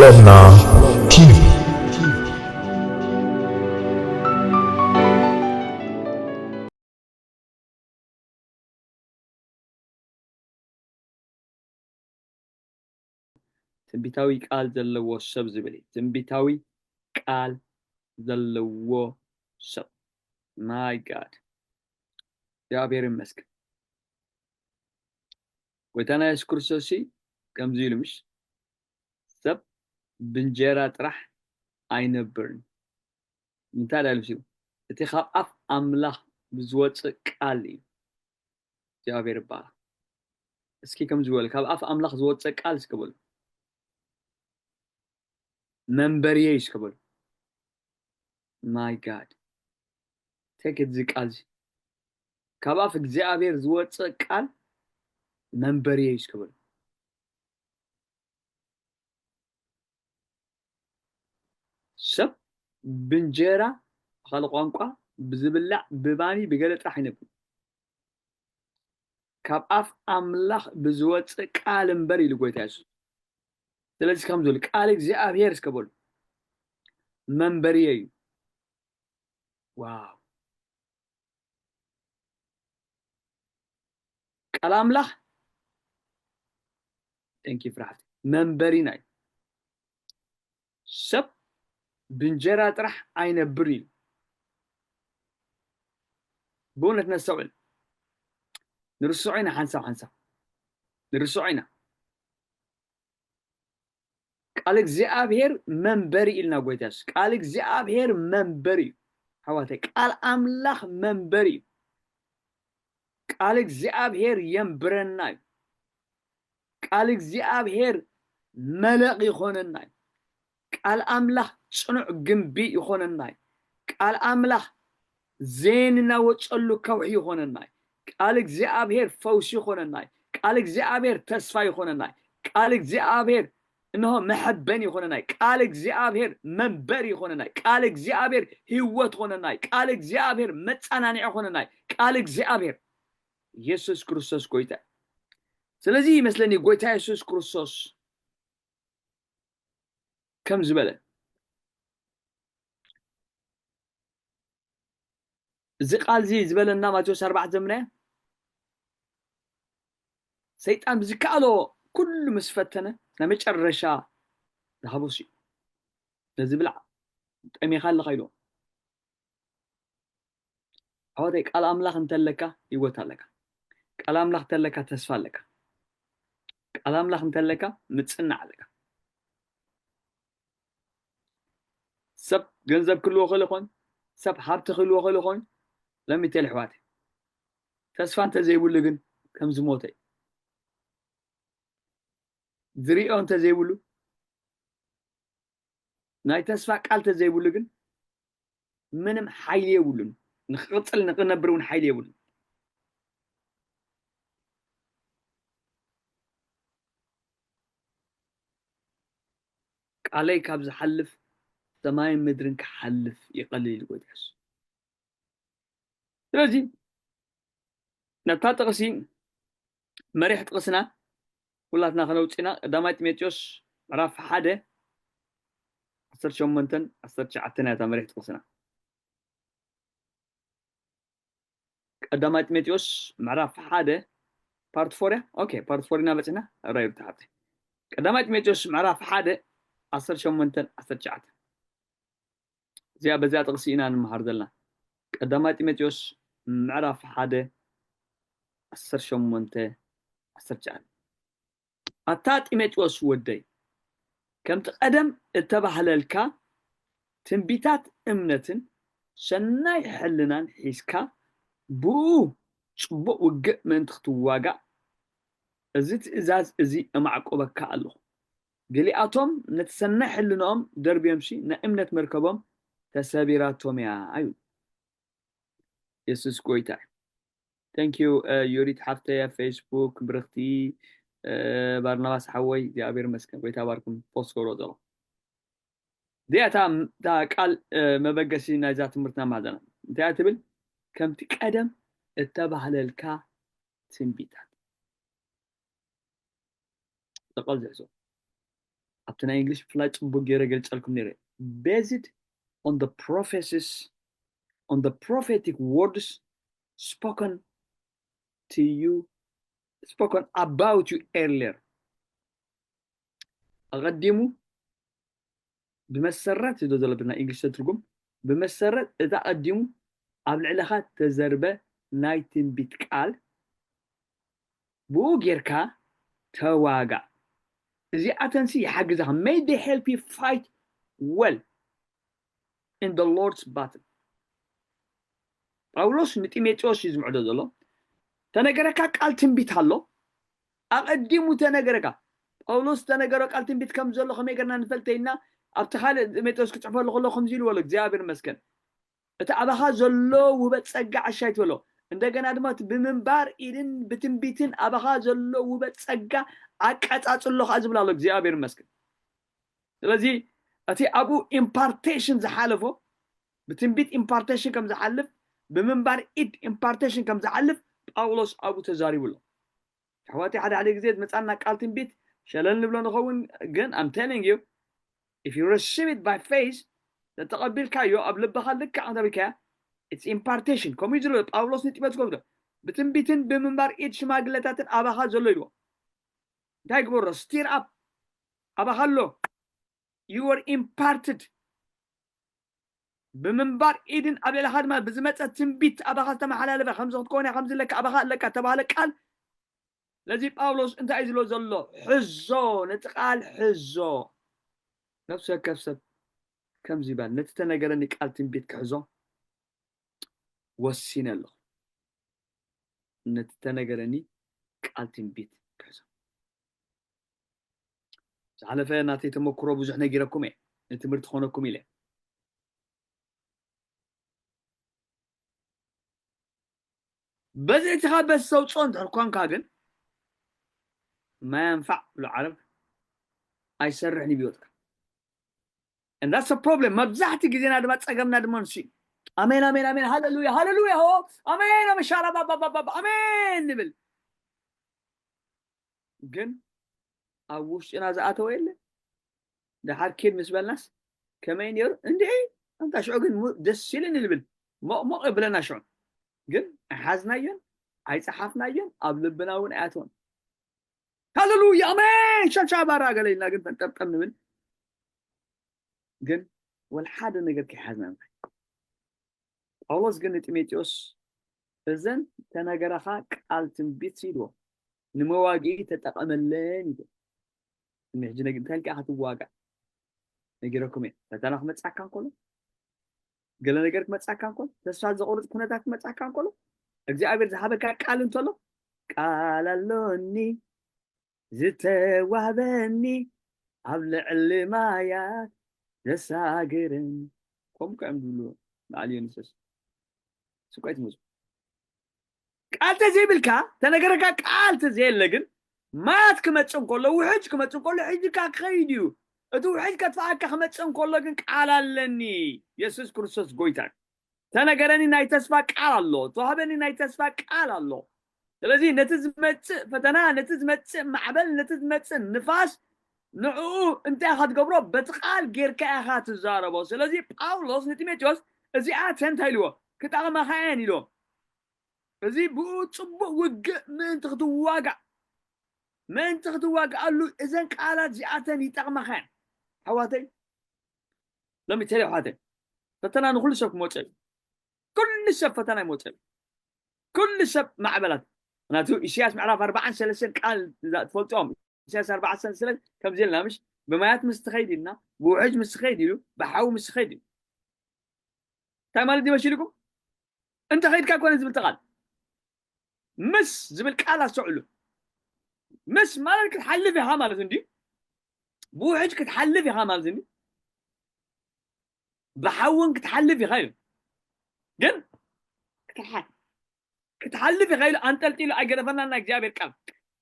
እና ቲቪ። ትንቢታዊ ቃል ዘለዎ ሰብ ዝብል እዩ። ትንቢታዊ ቃል ዘለዎ ሰብ። My God፣ እግዚኣብሔር ይመስገን። ጎይታና የሱስ ክርስቶስ ከምዚ ኢሉ፣ ምሽ፣ ሰብ ብእንጀራ ጥራሕ ኣይነብርን። እንታይ ዳሉ ሲሉ፣ እቲ ካብ ኣፍ ኣምላኽ ብዝወፅእ ቃል እዩ። እግዚኣብሔር ይባረክ። እስኪ ከም ዝበሉ፣ ካብ ኣፍ ኣምላኽ ዝወፀእ ቃል እስከ በሉ፣ መንበርየይ እስከ በሉ። My God፣ take it፣ እዚ ቃል እዚ፣ ካብ ኣፍ እግዚኣብሔር ዝወፀእ ቃል መንበርየይ እስከ በሉ። ሰብ ብእንጀራ፣ ብኻልእ ቋንቋ፣ ብዝብላዕ፣ ብባኒ፣ ብገለ ጥራሕ ኣይነብርን፣ ካብ ኣፍ ኣምላኽ ብዝወፅእ ቃል እምበር ኢሉ ጎይታ የሱስ። ስለዚ ከም ዝብል ቃል እግዚኣብሔር እስከ በሉ፣ መንበርየ እዩ። ዋው! ቃል ኣምላኽ፣ thank you ፍርሓት፣ መንበሪና እዩ። ሰብ ብእንጀራ ጥራሕ ኣይነብር እዩ። ብእውነት ነስተውዕል፣ ንርስዖ ኢና ሓንሳብ ሓንሳብ፣ ንርስዖ ኢና። ቃል እግዚኣብሔር መንበሪ ኢልና ጎይታ የሱስ። ቃል እግዚኣብሔር መንበሪ እዩ። ሓዋተ፣ ቃል ኣምላኽ መንበሪ እዩ። ቃል እግዚኣብሔር የንብረና እዩ። ቃል እግዚኣብሔር መለቕ ይኾነና እዩ። ቃል ኣምላኽ ጽኑዕ ግንቢ ይኾነና እዩ። ቃል ኣምላኽ ዘይንናወጸሉ ከውሒ ይኾነና እዩ። ቃል እግዚኣብሔር ፈውሲ ይኾነና እዩ። ቃል እግዚኣብሔር ተስፋ ይኾነና እዩ። ቃል እግዚኣብሔር እንሆ መሐበን ይኾነና እዩ። ቃል እግዚኣብሔር መንበር ይኾነና እዩ። ቃል እግዚኣብሔር ህይወት ይኾነና እዩ። ቃል እግዚኣብሔር መጸናንዒ ይኾነና እዩ። ቃል እግዚኣብሔር የሱስ ክርስቶስ ጎይታ እዩ። ስለዚ ይመስለኒ ጎይታ የሱስ ክርስቶስ ከም ዝበለ፣ እዚ ቃል እዚ ዝበለና ማቴዎስ ኣርባዕተ ዘምናዮ፣ ሰይጣን ብዝከኣሎ ኩሉ ምስ ፈተነ ናይ መጨረሻ ዝሃቦ እሱ እዩ። ነዚ ብላዕ፣ ጠሚኻ ኣለኻ ኢልዎ። ኣወደይ፣ ቃል ኣምላኽ እንተለካ ህይወት ኣለካ። ቃል ኣምላኽ እንተለካ ተስፋ ኣለካ። ቃል ኣምላኽ እንተለካ ምጽናዕ ኣለካ። ሰብ ገንዘብ ክህልዎ ክእል ይኾን፣ ሰብ ሃብቲ ክህልዎ ክእል ይኾን፣ ለሚቴል ኣሕዋት፣ ተስፋ እንተዘይብሉ ግን ከም ዝሞተ እዩ። ዝሪኦ እንተዘይብሉ፣ ናይ ተስፋ ቃል እንተዘይብሉ ግን ምንም ሓይሊ የብሉን። ንክቕጽል ንክነብር እውን ሓይሊ የብሉን። ቃለይ ካብ ዝሓልፍ ሰማይን ምድርን ክሓልፍ ይቐልል ኢሉ ጎይታ የሱስ። ስለዚ ነታ ጥቕሲ፣ መሪሕ ጥቕስና ኩላትና ከነውፅእና፣ ቀዳማይ ጢሞቴዎስ ምዕራፍ ሓደ ዓሰርተ ሸሞንተን ዓሰርተ ትሽዓተን እያ እታ መሪሕ ጥቕስና። ቀዳማይ ጢሞቴዎስ ምዕራፍ ሓደ ፓርት ፎር እያ። ኦኬ፣ ፓርት ፎር ኢና በፅሕና። ራይ ብትሓብቲ ቀዳማይ ጢሞቴዎስ ምዕራፍ ሓደ ዓሰርተ ሸሞንተን ዓሰርተ ትሽዓተን። እዚኣ፣ በዚኣ ጥቕሲ ኢና ንምሃር ዘለና። ቀዳማይ ጢሞቴዎስ ምዕራፍ ሓደ ዓሰርተ ሸሞንተ ዓሰርተ ትሽዓተ። ኣታ ጢሞቴዎስ ወደይ፣ ከምቲ ቀደም እተባህለልካ ትንቢታት እምነትን ሰናይ ሕልናን ሒዝካ፣ ብኡ ጽቡቕ ውግእ ምእንቲ ክትዋጋእ፣ እዚ ትእዛዝ እዚ እማዕቁበካ ኣለኹ። ገሊኣቶም ነቲ ሰናይ ሕልንኦም ደርብዮምሲ፣ ናይ እምነት መርከቦም ተሰቢራቶም እያ፣ ይብል። የሱስ ጐይታ እዩ። Thank you፣ እ፣ ዮዲት ሓፍተይ ኣብ ፌስቡክ፣ ብርኽቲ፣ እ፣ ባርናባስ ሓወይ፣ እግዚኣብሔር ይመስገን። ጐይታ ባርኩም። ፖስት ክገብሮ ዘለኹ። እዚኣ እታ፣ እታ ቃል፣ እ፣ መበገሲ ናይዛ ትምህርትና ማዕዘና። እንታይ እያ ትብል? ከምቲ ቀደም እተባህለልካ ትንቢታት። ጥቕል ዝሕዞ። ኣብቲ ናይ እንግሊሽ ብፍላይ ጽቡቅ ገይረ ገልጸልኩም ነይረ። Based on the prophecies, on the prophetic words spoken to you, spoken about you earlier. ኣቐዲሙ ብመሰረት ዶ ዘሎ ብና እንግሊሽ ትርጉም፣ ብመሰረት እዛ ቀዲሙ ኣብ ልዕለኻ ተዘርበ ናይ ትንቢት ቃል፣ ብኡ ጌርካ ተዋጋእ። እዚኣተንሲ ይሓግዛኻ። May they help you fight well in the Lord's battle. ጳውሎስ ንጢሞቴዎስ እዩ ዝምዕዶ ዘሎ። ተነገረካ ቃል ትንቢት ኣሎ፣ ኣቐዲሙ ተነገረካ። ጳውሎስ ተነገሮ ቃል ትንቢት ከም ዘሎ ከመይ ገርና ንፈልጠ ኢልና ኣብቲ ካልእ ጢሞቴዎስ ክጽሕፈሉ ከሎ ከምዚ ኢልዎ ኣሎ፣ እግዚኣብሔር ይመስገን። እቲ ኣባኻ ዘሎ ውህበት ጸጋ ዕሻይ ትበሎ። እንደገና ድማ እቲ ብምንባር ኢድን ብትንቢትን ኣባኻ ዘሎ ውህበት ጸጋ ኣቀጻጽሎ ከኣ ዝብል ኣሎ፣ እግዚኣብሔር ይመስገን። ስለዚ እቲ ኣብኡ ኢምፓርቴሽን ዝሓለፎ፣ ብትንቢት ኢምፓርቴሽን ከም ዝሓልፍ፣ ብምንባር ኢድ ኢምፓርቴሽን ከም ዝሓልፍ ጳውሎስ ኣብኡ ተዛሪቡ ኣሎ። ኣሕዋተይ፣ ሓደ ሓደ ግዜ ዝመጻና ቃል ትንቢት ሸለል ንብሎ ንኸውን፣ ግን I'm telling you, if you receive it by faith፣ ተተቐቢልካዮ ኣብ ልብኻ ልክዕ እንተበልካያ፣ it's impartation። ከምኡ እዩ ዝሎ ጳውሎስ ንጢሞቴዎስ፣ ብትንቢትን ብምንባር ኢድ ሽማግለታትን ኣባኻ ዘሎ ኢልዎ። እንታይ ግበሮ? ስቲር ኣፕ፣ ኣባኻ ኣሎ። You were imparted። ብምንባር ኢድን ኣብ ልዕለኻ ድማ ብዝመጸ ትንቢት ኣባኻ ዝተመሓላለፈ፣ ከምዚ ክትከውን እያ፣ ከምዚ ኣለካ፣ ኣባኻ ኣለካ ተባህለ ቃል። ስለዚ ጳውሎስ እንታይ እዩ ዝሎ ዘሎ? ሕዞ፣ ነቲ ቃል ሕዞ። ነፍሲ ወከፍ ሰብ ከምዚ ይባል፣ ነቲ ተነገረኒ ቃል ትንቢት ክሕዞ ወሲነ ኣለኹ። ነቲ ተነገረኒ ቃል ትንቢት ክሕዞ። ዝሓለፈ ናተይ ተመክሮ ብዙሕ ነጊረኩም እየ፣ ንትምህርቲ ክኾነኩም ኢለ። በዚ እቲኻ በስተውፅኦ እንድሕር ኮንካ ግን፣ ማይ ኣንፋዕ ብሎ ዓረብ ኣይሰርሕን እዩ ብሂወትካ። And that's a problem። መብዛሕቲ ግዜና ድማ ጸገምና ድማ ንሱ እዩ። ኣሜን፣ ኣሜን፣ ኣሜን፣ ሃሌሉያ፣ ሃሌሉያ፣ ሆ፣ ኣሜን፣ ኣሜን፣ ሻራ፣ ባባ፣ ባባ፣ ኣሜን ንብል። ግን ኣብ ውሽጥና ዝኣተወ የለ። ደሓር ኪድ ምስ በልናስ፣ ከመይ ነይሩ? እንድዒ፣ ኣንታ ሽዑ ግን ሙ-፣ ደስ ኢሉኒ ንብል። ሞቕ ሞቕ የብለና ሽዑ። ግን ኣይሓዝናዮን፣ ኣይጸሓፍናዮን፣ ኣብ ልብና እውን ኣይኣተወን። ሃሌሉያ፣ ኣሜን፣ ሸብሻባራ ገለ ኢልና ግን ፈንጠምጠም ንብል። ግን ወላ ሓደ ነገር ከይሓዝና ንኸይድ። ጳውሎስ ግን ንጢሞቴዎስ፣ እዘን ተነገራኻ ቃል ትንቢት ኢልዎ፣ ንመዋግኢ ተጠቐመለን ኢልዎ። ሕጂ ነግ-፣ እንታይ ኢልካ ኢኻ ትዋጋእ? ነጊረኩም እየ። ፈተና ክመጻካ እንከሎ፣ ገለ ነገር ክመጻካ እንከሎ፣ ተስፋ ዘቑርጽ ኩነታት ክመጻካ እንከሎ፣ እግዚኣብሔር ዝሃበካ ቃል እንተሎ፣ ቃል ኣሎኒ ዝተዋህበኒ ኣብ ልዕሊ ማያት ዘሳግርን። ከምኡ ከ እዮም ዝብሉ በዓል ዮኒሰስ። ስቆይ ትመጹ። ቃል ተዘይብልካ፣ ተነገረካ ቃል ተዘየለ ግን፣ ማያት ክመጽእ እንከሎ፣ ውሕጅ ክመጽእ እንከሎ፣ ሒዝካ ክኸይድ እዩ። እቲ ውሕጅ ከጥፍኣካ ክመጽእ እንከሎ ግን፣ ቃል ኣለኒ። የሱስ ክርስቶስ ጎይታ እዩ። ተነገረኒ ናይ ተስፋ ቃል ኣሎ። ተዋህበኒ ናይ ተስፋ ቃል ኣሎ። ስለዚ ነቲ ዝመጽእ ፈተና፣ ነቲ ዝመጽእ ማዕበል፣ ነቲ ዝመጽእ ንፋስ፣ ንዕኡ እንታይ ኢኻ ትገብሮ? በቲ ቃል ጌርካ ኢኻ ትዛረቦ። ስለዚ ጳውሎስ ንጢሞቴዎስ እዚኣተን እንታይ ኢልዎ? ክጠቕማኻ እየን ኢልዎ። እዚ ብኡ ጽቡቕ ውግእ ምእንቲ ክትዋጋእ፣ ምእንቲ ክትዋግኣሉ እዘን ቃላት እዚኣተን ይጠቕማኻ እየን። ኣሕዋተይ፣ let me tell you ኣሕዋተይ፣ ፈተና ንኹሉ ሰብ ክመጽእ እዩ። ኩሉ ሰብ ፈተና ይመጽእ እዩ። ኩሉ ሰብ ማዕበላት። ምክንያቱ ኢሳያስ ምዕራፍ ኣርባዓን ሰለስተን ቃል እዛ ትፈልጦም። ኢሳያስ ኣርባዓን ሰለስተን ከምዚ ኢልና፣ ምሽ ብማያት ምስ ትኸይድ ኢልና፣ ብውሕጅ ምስ ትኸይድ ኢሉ፣ ብሓዊ ምስ ትኸይድ ኢሉ። እንታይ ማለት እዩ መሲልኩም? እንተ ኸይድካ ኮነ ዝብል ተቓል። ምስ ዝብል ቃል ኣስተውዕሉ። ምስ ማለት ክትሓልፍ ኢኻ ማለት እንድዩ። ብውሕጅ ክትሓልፍ ኢኻ ማለት እንድዩ። ብሓውን ክትሓልፍ ኢኻ ኢሉ። ግን ክትሓ-፣ ክትሓልፍ ኢኻ ኢሉ ኣንጠልጢሉ ኣይገደፈናን ናይ እግዚኣብሔር ቃል።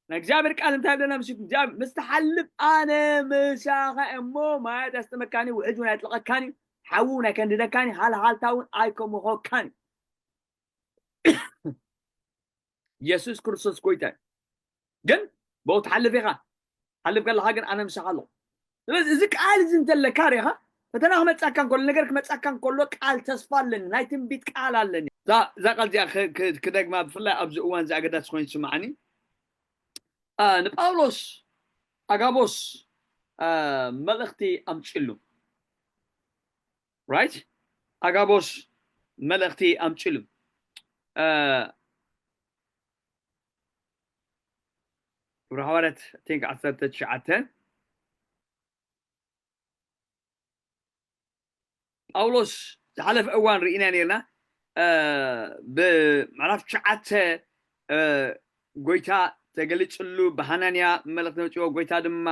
ናይ እግዚኣብሔር ቃል እንታይ ይብለና? ምስ እግዚኣብሔር ምስ ትሓልፍ ኣነ ምሳኻ እሞ ማያት ኣስጥመካኒ፣ ውሕጅ እውን ኣይጥለቐካኒ፣ ሓዊ እውን ኣይከንድደካኒ፣ ሃልሃልታ እውን ኣይከምኾካኒ። የሱስ ክርስቶስ ጎይታ እዩ። ግን ብኡ ትሓልፍ ኢኻ። ሓልፍ ከለኻ ግን ኣነ ምሳኻ ኣለኹ። ስለዚ እዚ ቃል እዚ እንተለካ ሪኻ፣ ፈተና ክመጻካ እንከሎ፣ ነገር ክመጻካ እንከሎ፣ ቃል ተስፋ ኣለኒ፣ ናይ ትንቢት ቃል ኣለኒ። እዛ እዛ ቃል እዚኣ ክ- ክ- ክደግማ፣ ብፍላይ ኣብዚ እዋን እዚ ኣገዳሲ ኮይኑ ይስምዓኒ። ንጳውሎስ ኣጋቦስ መልእኽቲ ኣምፅሉ። ራይት፣ ኣጋቦስ መልእኽቲ ኣምፅሉ። ግብረ ሃዋርያት ቲንክ ዓሰርተ ትሽዓተ። ጳውሎስ ዝሓለፈ እዋን ርኢና ነርና። ብምዕራፍ ትሽዓተ ጎይታ ተገሊፅሉ፣ ብሃናንያ መልእኽቲ መፅዎ። ጎይታ ድማ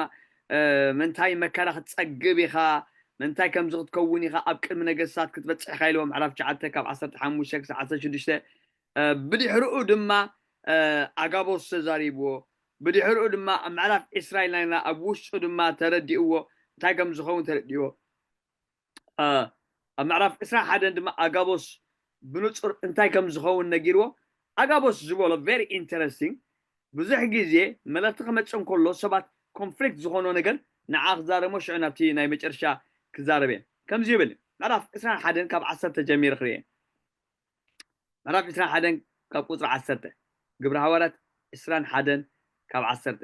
ምንታይ መከራ ክትፀግብ ኢኻ፣ ምንታይ ከምዚ ክትከውን ኢኻ፣ ኣብ ቅድሚ ነገስታት ክትበፅሕ ኢኻ ኢልዎ። ምዕራፍ ትሽዓተ ካብ ዓሰርተ ሓሙሽተ ክሳብ ዓሰርተ ሽዱሽተ። ብድሕርኡ ድማ ኣጋቦስ ተዛሪብዎ። ብድሕርኡ ድማ ኣብ ምዕራፍ ዕስራ ኢልና ኢና፣ ኣብ ውሽጡ ድማ ተረዲእዎ፣ እንታይ ከም ዝኸውን ተረዲእዎ። ኣብ ምዕራፍ ዕስራ ሓደን ድማ ኣጋቦስ ብንጹር እንታይ ከም ዝኸውን ነጊርዎ። ኣጋቦስ ዝበሎ very interesting። ብዙሕ ግዜ መልእኽቲ ክመጽእ እንከሎ ሰባት ኮንፍሊክት ዝኾኖ ነገር ንዓ ክዛረሞ፣ ሽዑ ናብቲ ናይ መጨረሻ ክዛረብ እየ። ከምዚ ይብል፣ ምዕራፍ ዕስራን ሓደን ካብ ዓሰርተ ጀሚረ ክርኤ። ምዕራፍ ዕስራን ሓደን ካብ ቁጽሪ ዓሰርተ። ግብረ ሃዋርያት ዕስራን ሓደን ካብ ዓሰርተ።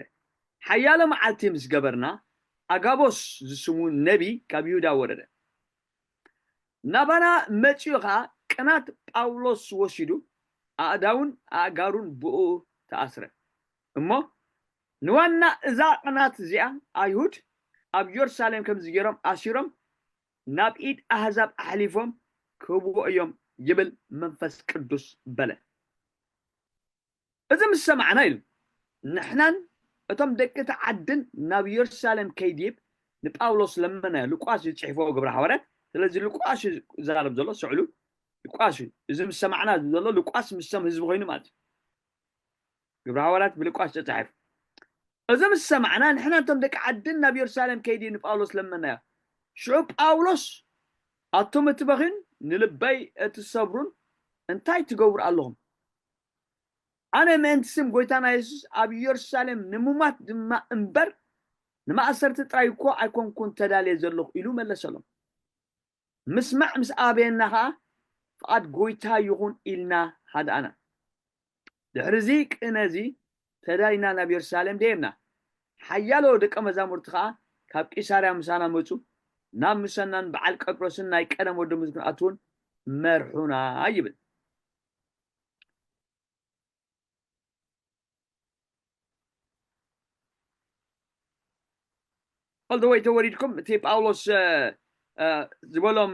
ሓያሎ መዓልቲ ምስ ገበርና፣ ኣጋቦስ ዝስሙ ነቢ ካብ ይሁዳ ወረደ። ናባና መጺኡ ኸኣ ቅናት ጳውሎስ ወሲዱ፣ ኣእዳውን ኣእጋሩን ብኡ ተኣስረ። እሞ ንዋና እዛ ቅናት እዚኣ ኣይሁድ ኣብ የሩሳሌም ከምዚ ገይሮም ኣሲሮም ናብ ኢድ ኣህዛብ ኣሕሊፎም ክህብዎ እዮም ይብል መንፈስ ቅዱስ በለ። እዚ ምስ ሰማዕና ኢሉ፣ ንሕናን እቶም ደቂ እቲ ዓድን ናብ የሩሳሌም ከይድይብ ንጳውሎስ ለመናዮ። ሉቃስ እዩ ጽሒፍዎ ግብረ ሃዋርያት። ስለዚ ሉቃስ እዩ ዝዛረብ ዘሎ፣ ስዕሉ ሉቃስ እዩ። እዚ ምስ ሰማዕና ዘሎ ሉቃስ ምስቶም ህዝቢ ኮይኑ ማለት እዩ። ግብረ ሃዋርያት ብሉቃስ ተጻሒፉ። እዚ ምስ ሰማዕና ንሕና እቶም ደቂ ዓድን ናብ የሩሳሌም ከይድይብ ንጳውሎስ ለመናዮ። ሽዑ ጳውሎስ ኣቱም እትበኽዩን ንልበይ እትሰብሩን እንታይ ትገብሩ ኣለኹም? ኣነ ምእንቲ ስም ጎይታና የሱስ ኣብ የሩሳሌም ንሙማት ድማ እምበር ንማእሰርቲ ጥራይ እኮ ኣይኮንኩን ተዳልየ ዘለኹ ኢሉ መለሰሎም። ምስማዕ ምስ ኣበየና ኸኣ ፍቓድ ጎይታ ይኹን ኢልና ሃድኣና። ድሕሪ እዚ ቅነ እዚ ተዳሊና ናብ የሩሳሌም ደየብና። ሓያሎ ደቀ መዛሙርቲ ኸኣ ካብ ቂሳርያ ምሳና መጹ። ናብ ምሰናን በዓል ቀጵሮስን ናይ ቀደም ወዲ ምዝግን ኣትውን መርሑና ይብል። ኦልደወይ ተወሪድኩም እቲ ጳውሎስ ዝበሎም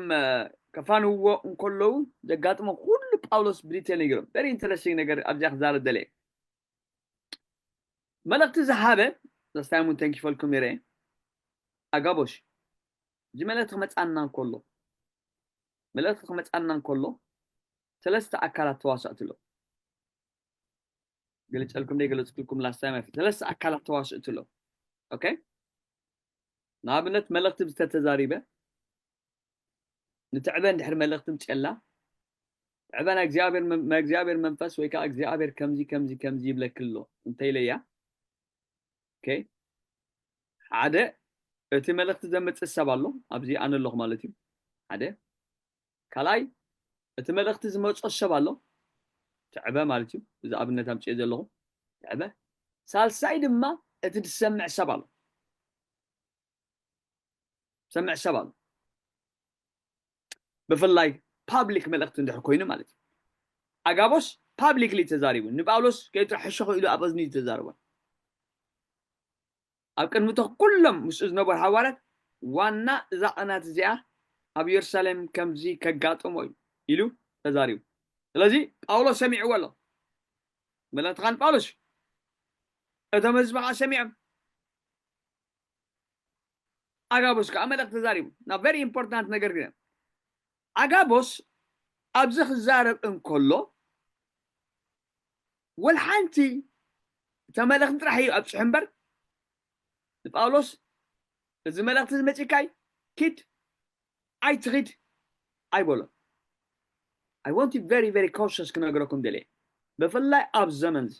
ከፋንውዎ እንከለዉ ዘጋጥሞ ኩሉ ጳውሎስ ብዲቴል ነጊሮም። በሪ ኢንተረስቲንግ ነገር ኣብዚኣ ክዛረብ ደለየ። መልእኽቲ ዝሃበ ዘስታይሙን ተንኪፈልኩም ይረ ኣጋቦሽ። እዚ መልእኽቲ ክመፃና እንከሎ፣ መልእኽቲ ክመፃና እንከሎ ሰለስተ ኣካላት ተዋሳእቲ ኣሎ። ገለፀልኩም ደይ ገለፅኩልኩም ላስት ታይም። ሰለስተ ኣካላት ተዋስእቲ ኣሎ። ኦኬ፣ ንኣብነት መልእኽቲ ዝተተዛሪበ ንትዕበ እንድሕር መልእኽቲ ምፅላ፣ ትዕበ ናይ እግዚኣብሔር መ- ናይ እግዚኣብሔር መንፈስ ወይ ከዓ እግዚኣብሔር ከምዚ ከምዚ ከምዚ ይብለኪ ኣሎ እንተኢለያ፣ ኦኬ፣ ሓደ እቲ መልእኽቲ ዘምፅእ ሰብ ኣሎ፣ ኣብዚ ኣነ ኣለኹ ማለት እዩ። ሓደ ካልኣይ እቲ መልእኽቲ ዝመፆ ሰብ ኣሎ፣ ትዕበ ማለት እዩ። እዚ ኣብነት ኣምፅኦ ዘለኹ ትዕበ። ሳልሳይ ድማ እቲ ዝሰምዕ ሰብ ኣሎ፣ ዝሰምዕ ሰብ ኣሎ። ብፍላይ ፓብሊክ መልእኽቲ እንድሕር ኮይኑ ማለት እዩ። ኣጋቦስ ፓብሊክሊ ተዛሪቡ፣ ንጳውሎስ ከይጥራ ሕሸኹ ኢሉ ኣብ እዝኒ እዩ ተዛርቦ። ኣብ ቅድሚ እቶም ኩሎም ምስኡ ዝነበሩ ሃዋርያት ዋና እዛ ቅናት እዚኣ ኣብ የሩሳሌም ከምዚ ከጋጥሞ እዩ ኢሉ ተዛሪቡ። ስለዚ ጳውሎስ ሰሚዕዎ ኣሎ። መለትኻን ጳውሎስ እቶም ህዝቢ ከዓ ሰሚዖም። ኣጋቦስ ከዓ መልእኽቲ ተዛሪቡ። ና ቨሪ ኢምፖርታንት ነገር ግን ኣጋቦስ ኣብዚ ክዛረብ እንከሎ ወልሓንቲ እታ መልእኽቲ ጥራሕ እዩ ኣብፅሑ እምበር ንጳውሎስ እዚ መልእኽቲ ዝመፅካይ ኪድ ኣይትኺድ ኣይበሎ። I want you very very cautious ክነግረኩም ደልየ። ብፍላይ ኣብ ዘመን እዚ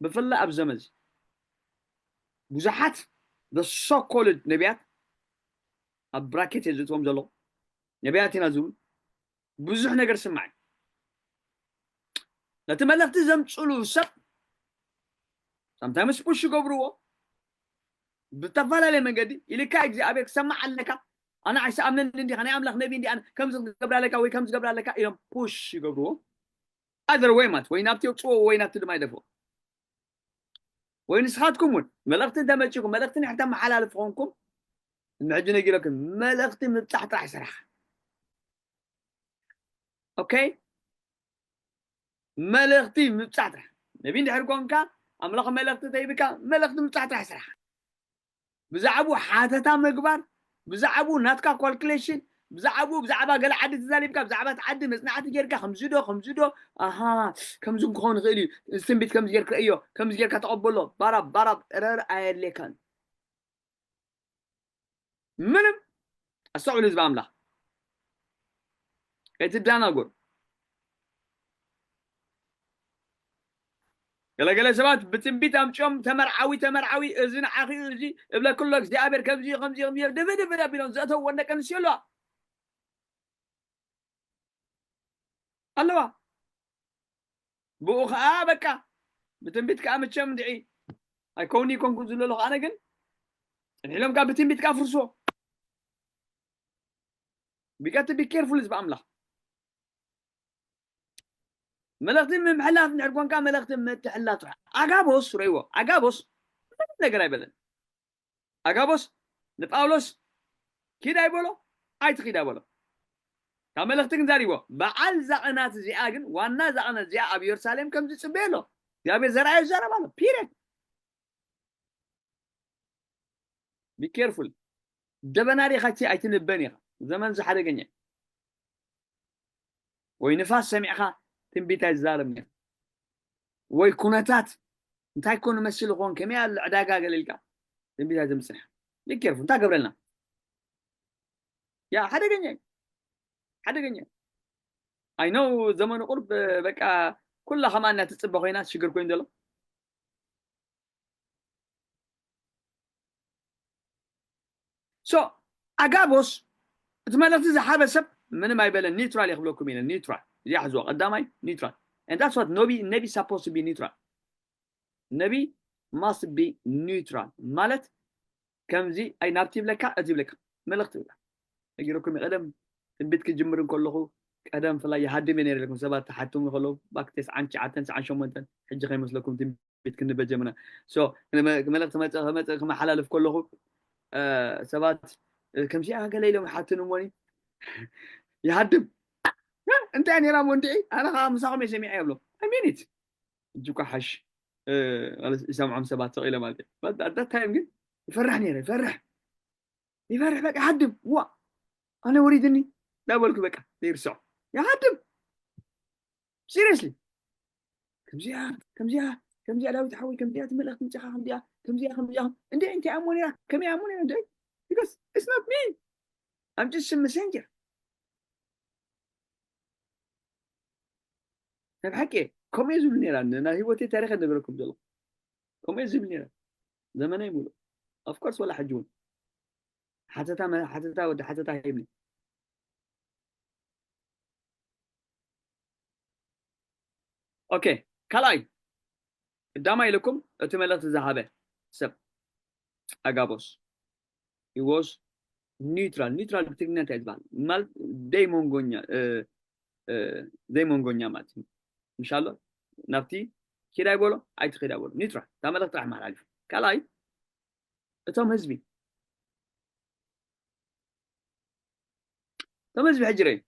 ብፍላይ ኣብ ዘመን እዚ ብዙሓት the so called ነቢያት ኣብ ብራኬት እየ ዝእትዎም ዘለኹ። ነቢያት ኢና ዝብሉ ብዙሕ ነገር ስማዕ። ነቲ መልእኽቲ ዘምፅሉ ሰብ ሳምታይምስ ፑሽ ይገብርዎ ብተፈላለየ መንገዲ። ኢልካ እግዚኣብሔር ክሰማዕ ኣለካ። ኣነ ኣይሰኣምነን እንዲ ናይ ኣምላኽ ነቢ እንዲ ኣነ ከም ዝገብር ኣለካ ወይ ከም ዝገብር ኣለካ ኢሎም ፑሽ ይገብርዎ። ኣዘር ወይ ማለት ወይ ናብቲ የውፅዎ ወይ ናብቲ ድማ ይደፍኦ። ወይ ንስኻትኩም እውን መልእኽቲ እንተመፂኹም መልእኽቲ ንሕር ተመሓላልፍ ኾንኩም ሕጂ ነጊረኩም። መልእኽቲ ምብፃሕ ጥራሕ ስራሕ። ኦኬ፣ መልእኽቲ ምብፃሕ ጥራሕ። ነቢ እንድሕር ኮንካ ኣምላኽ መልእኽቲ ተይብካ መልእኽቲ ምብፃሕ ጥራሕ ስራሕ። ብዛዕቡ ሓተታ ምግባር፣ ብዛዕቡ ናትካ ካልኩሌሽን፣ ብዛዕቡ ብዛዕባ ገለ ዓዲ ተዛሊብካ ብዛዕባ እቲ ዓዲ መፅናዕቲ ጌርካ ከምዚ ዶ ከምዚ ዶ ኣሃ ከምዚ ክኸውን ይኽእል እዩ፣ እዚ ትንቢት ከምዚ ጌርካ እዮ ከምዚ ጌርካ ተቐበሎ ባራብ ባራብ ረር ኣየድልየካን። ምንም ኣስተውዕሉ ህዝቢ ኣምላኽ ከይትደናጎር። ገለገለ ሰባት ብትንቢት ኣምፅኦም ተመርዓዊ ተመርዓዊ እዚ ንዓኺ እዚ እብለክሎ እግዚኣብሔር ከምዚ ከምዚ ከምዚ ድብድብድ ኣቢሎም ዘእተውወን ደቂ ኣንስትዮ ኣለዋ ኣለዋ። ብኡ ከዓ በቃ ብትንቢት ከዓ መቸም እንድዒ ኣይከውን ይኮንኩ ዝለሎ ኣነ ግን ፅንሒሎም ከዓ ብትንቢት ከዓ ፍርሶ ቢቀቲ ቢኬርፉል ህዝቢ ኣምላኽ። መልእኽቲ ምምሕላፍ እንድሕር ኮንካ መልእኽቲ ምትሕላፍ ጥራሕ። ኣጋቦስ ረይዎ ኣጋቦስ ምንም ነገር ኣይበለን። ኣጋቦስ ንጳውሎስ ኪድ ኣይበሎ ኣይትኺድ ኣይበሎ። ካብ መልእኽቲ ግን ዛሪቦ በዓል ዛቕናት እዚኣ ግን ዋና ዛቕናት እዚኣ ኣብ ኢየሩሳሌም ከም ዝጽበየ ኣሎ እግዚኣብሔር ዘርኣዮ ይዛረብ ኣሎ ፒሪድ። ቢኬርፉል ደበና ዲኻ እቲ ኣይትንበን ኢኻ። ዘመን ዝሓደገኛ ወይ ንፋስ ሰሚዕኻ ትንቢት ኣይትዛረብን ኢኻ። ወይ ኩነታት እንታይ ኮን መስል ኾን ከመይ ኣሎ ዕዳጋ ገለ ኢልካ ትንቢት ኣይትምፅሕ። ቢኬርፉል እንታይ ገብረልና ያ ሓደገኛ እዩ። ሓደገኛ እዩ። ኣይ ነው ዘመኑ ቁርብ በቃ ኩላ ከማና ትፅበ ኮይና ሽግር ኮይኑ ዘሎ ሶ ኣጋቦስ እቲ መልእኽቲ ዝሓበ ሰብ ምንም ኣይበለን ኒውትራል እየ ክብለኩም ኢለ ኒውትራል እዚኣ ሕዝዋ ቀዳማይ ኒውትራል and that's what ነቢ ነቢ supposed to be neutral ነቢ must be neutral ማለት ከምዚ ኣይ ናብቲ ይብለካ እቲ ይብለካ መልእኽቲ ይብላ ነጊረኩም ቀደም ትንቢት ክጅምር እንከለኹ ቀደም ፍላይ ይሃድም እየ ነይረ ኢለኩም ሰባት ተሓትሙ ከለዉ ባክ ተስዓን ትሽዓተን ተስዓን ሸሞንተን ሕጂ ከይመስለኩም ትንቢት ቤት ክንበጀምና መልእክቲ መፀ ከመፀ ክመሓላልፍ ከለኹ ሰባት ከምዚኣ ገለ ኢሎም ሓትንሞኒ ይሃድም እንታይ ነራ ሞ እንድዒ ኣነ ከዓ ምሳኹም የሰሚዐ የብሎም ሚኒት እጅ እኳ ሓሽ ይሰምዖም ሰባት ተቕ ኢለ ማለት እዩ ኣዳታይም ግን ይፈራሕ ነረ ይፈርሕ ይፈርሕ በቃ ይሃድም ዋ ኣነ ወሪድኒ ዳበልኩ በቃ ዘይርስዖ ይሃድም seriously ከምዚኣ ከምዚኣ ከምዚኣ ዳዊት ሓወይ ከምዚኣ ትመልእኽቲ ምፅኻ ከምዚኣ ከምዚኣ ከምዚኣ እንደ እንታይ ኣሞ ነራ ከመይ ኣሞ ነራ እንደ because it's not me I'm just a messenger ናይ ብሓቂ ከምኡ ዝብል ነራ ናይ ህይወተይ ታሪክ ንብረኩም ዘሎ ከምኡ ዝብል ነራ ዘመነይ ሙሉእ of course ወላ ሕጂ እውን ሓተታ ሓተታ ወዲ ሓተታ ሂብኒ ኦኬ ካልኣይ ቀዳማይ ኢለኩም እቲ መልእኽቲ ዝሃበ ሰብ ኣጋቦስ he was neutral neutral ብትግርኛ እንታይ ዝበሃል ማለት ደይ መንጎኛ ደይ መንጎኛ ማለት እዩ ምሻሎ ናብቲ ኪድ ኣይበሎ ኣይትኺድ ኣይበሎ neutral እታ መልእኽቲ ጥራሕ መሓላሊፉ ካልኣይ እቶም ህዝቢ እቶም ህዝቢ ሕጂ ረይ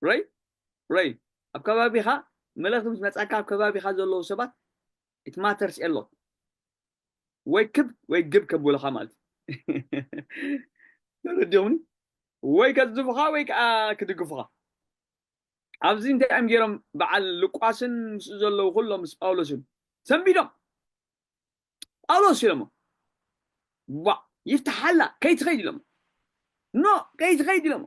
ረይ ረይ ኣብ ከባቢኻ መልእኽቲ ምስ መፃካ ኣብ ከባቢኻ ዘለዉ ሰባት it matters a lot ወይ ክብ ወይ ግብ ከብሉኻ ማለት ተረዲኹምኒ ወይ ከዝፉኻ ወይ ከዓ ክድግፉኻ ኣብዚ እንታይ እዮም ገይሮም በዓል ሉቃስን ምስኡ ዘለዉ ኩሎም ምስ ጳውሎስን ሰንቢዶም ጳውሎስ ኢሎሞ ዋ ይፍትሓላ ከይትኸይድ ኢሎሞ ኖ ከይትኸይድ ኢሎሞ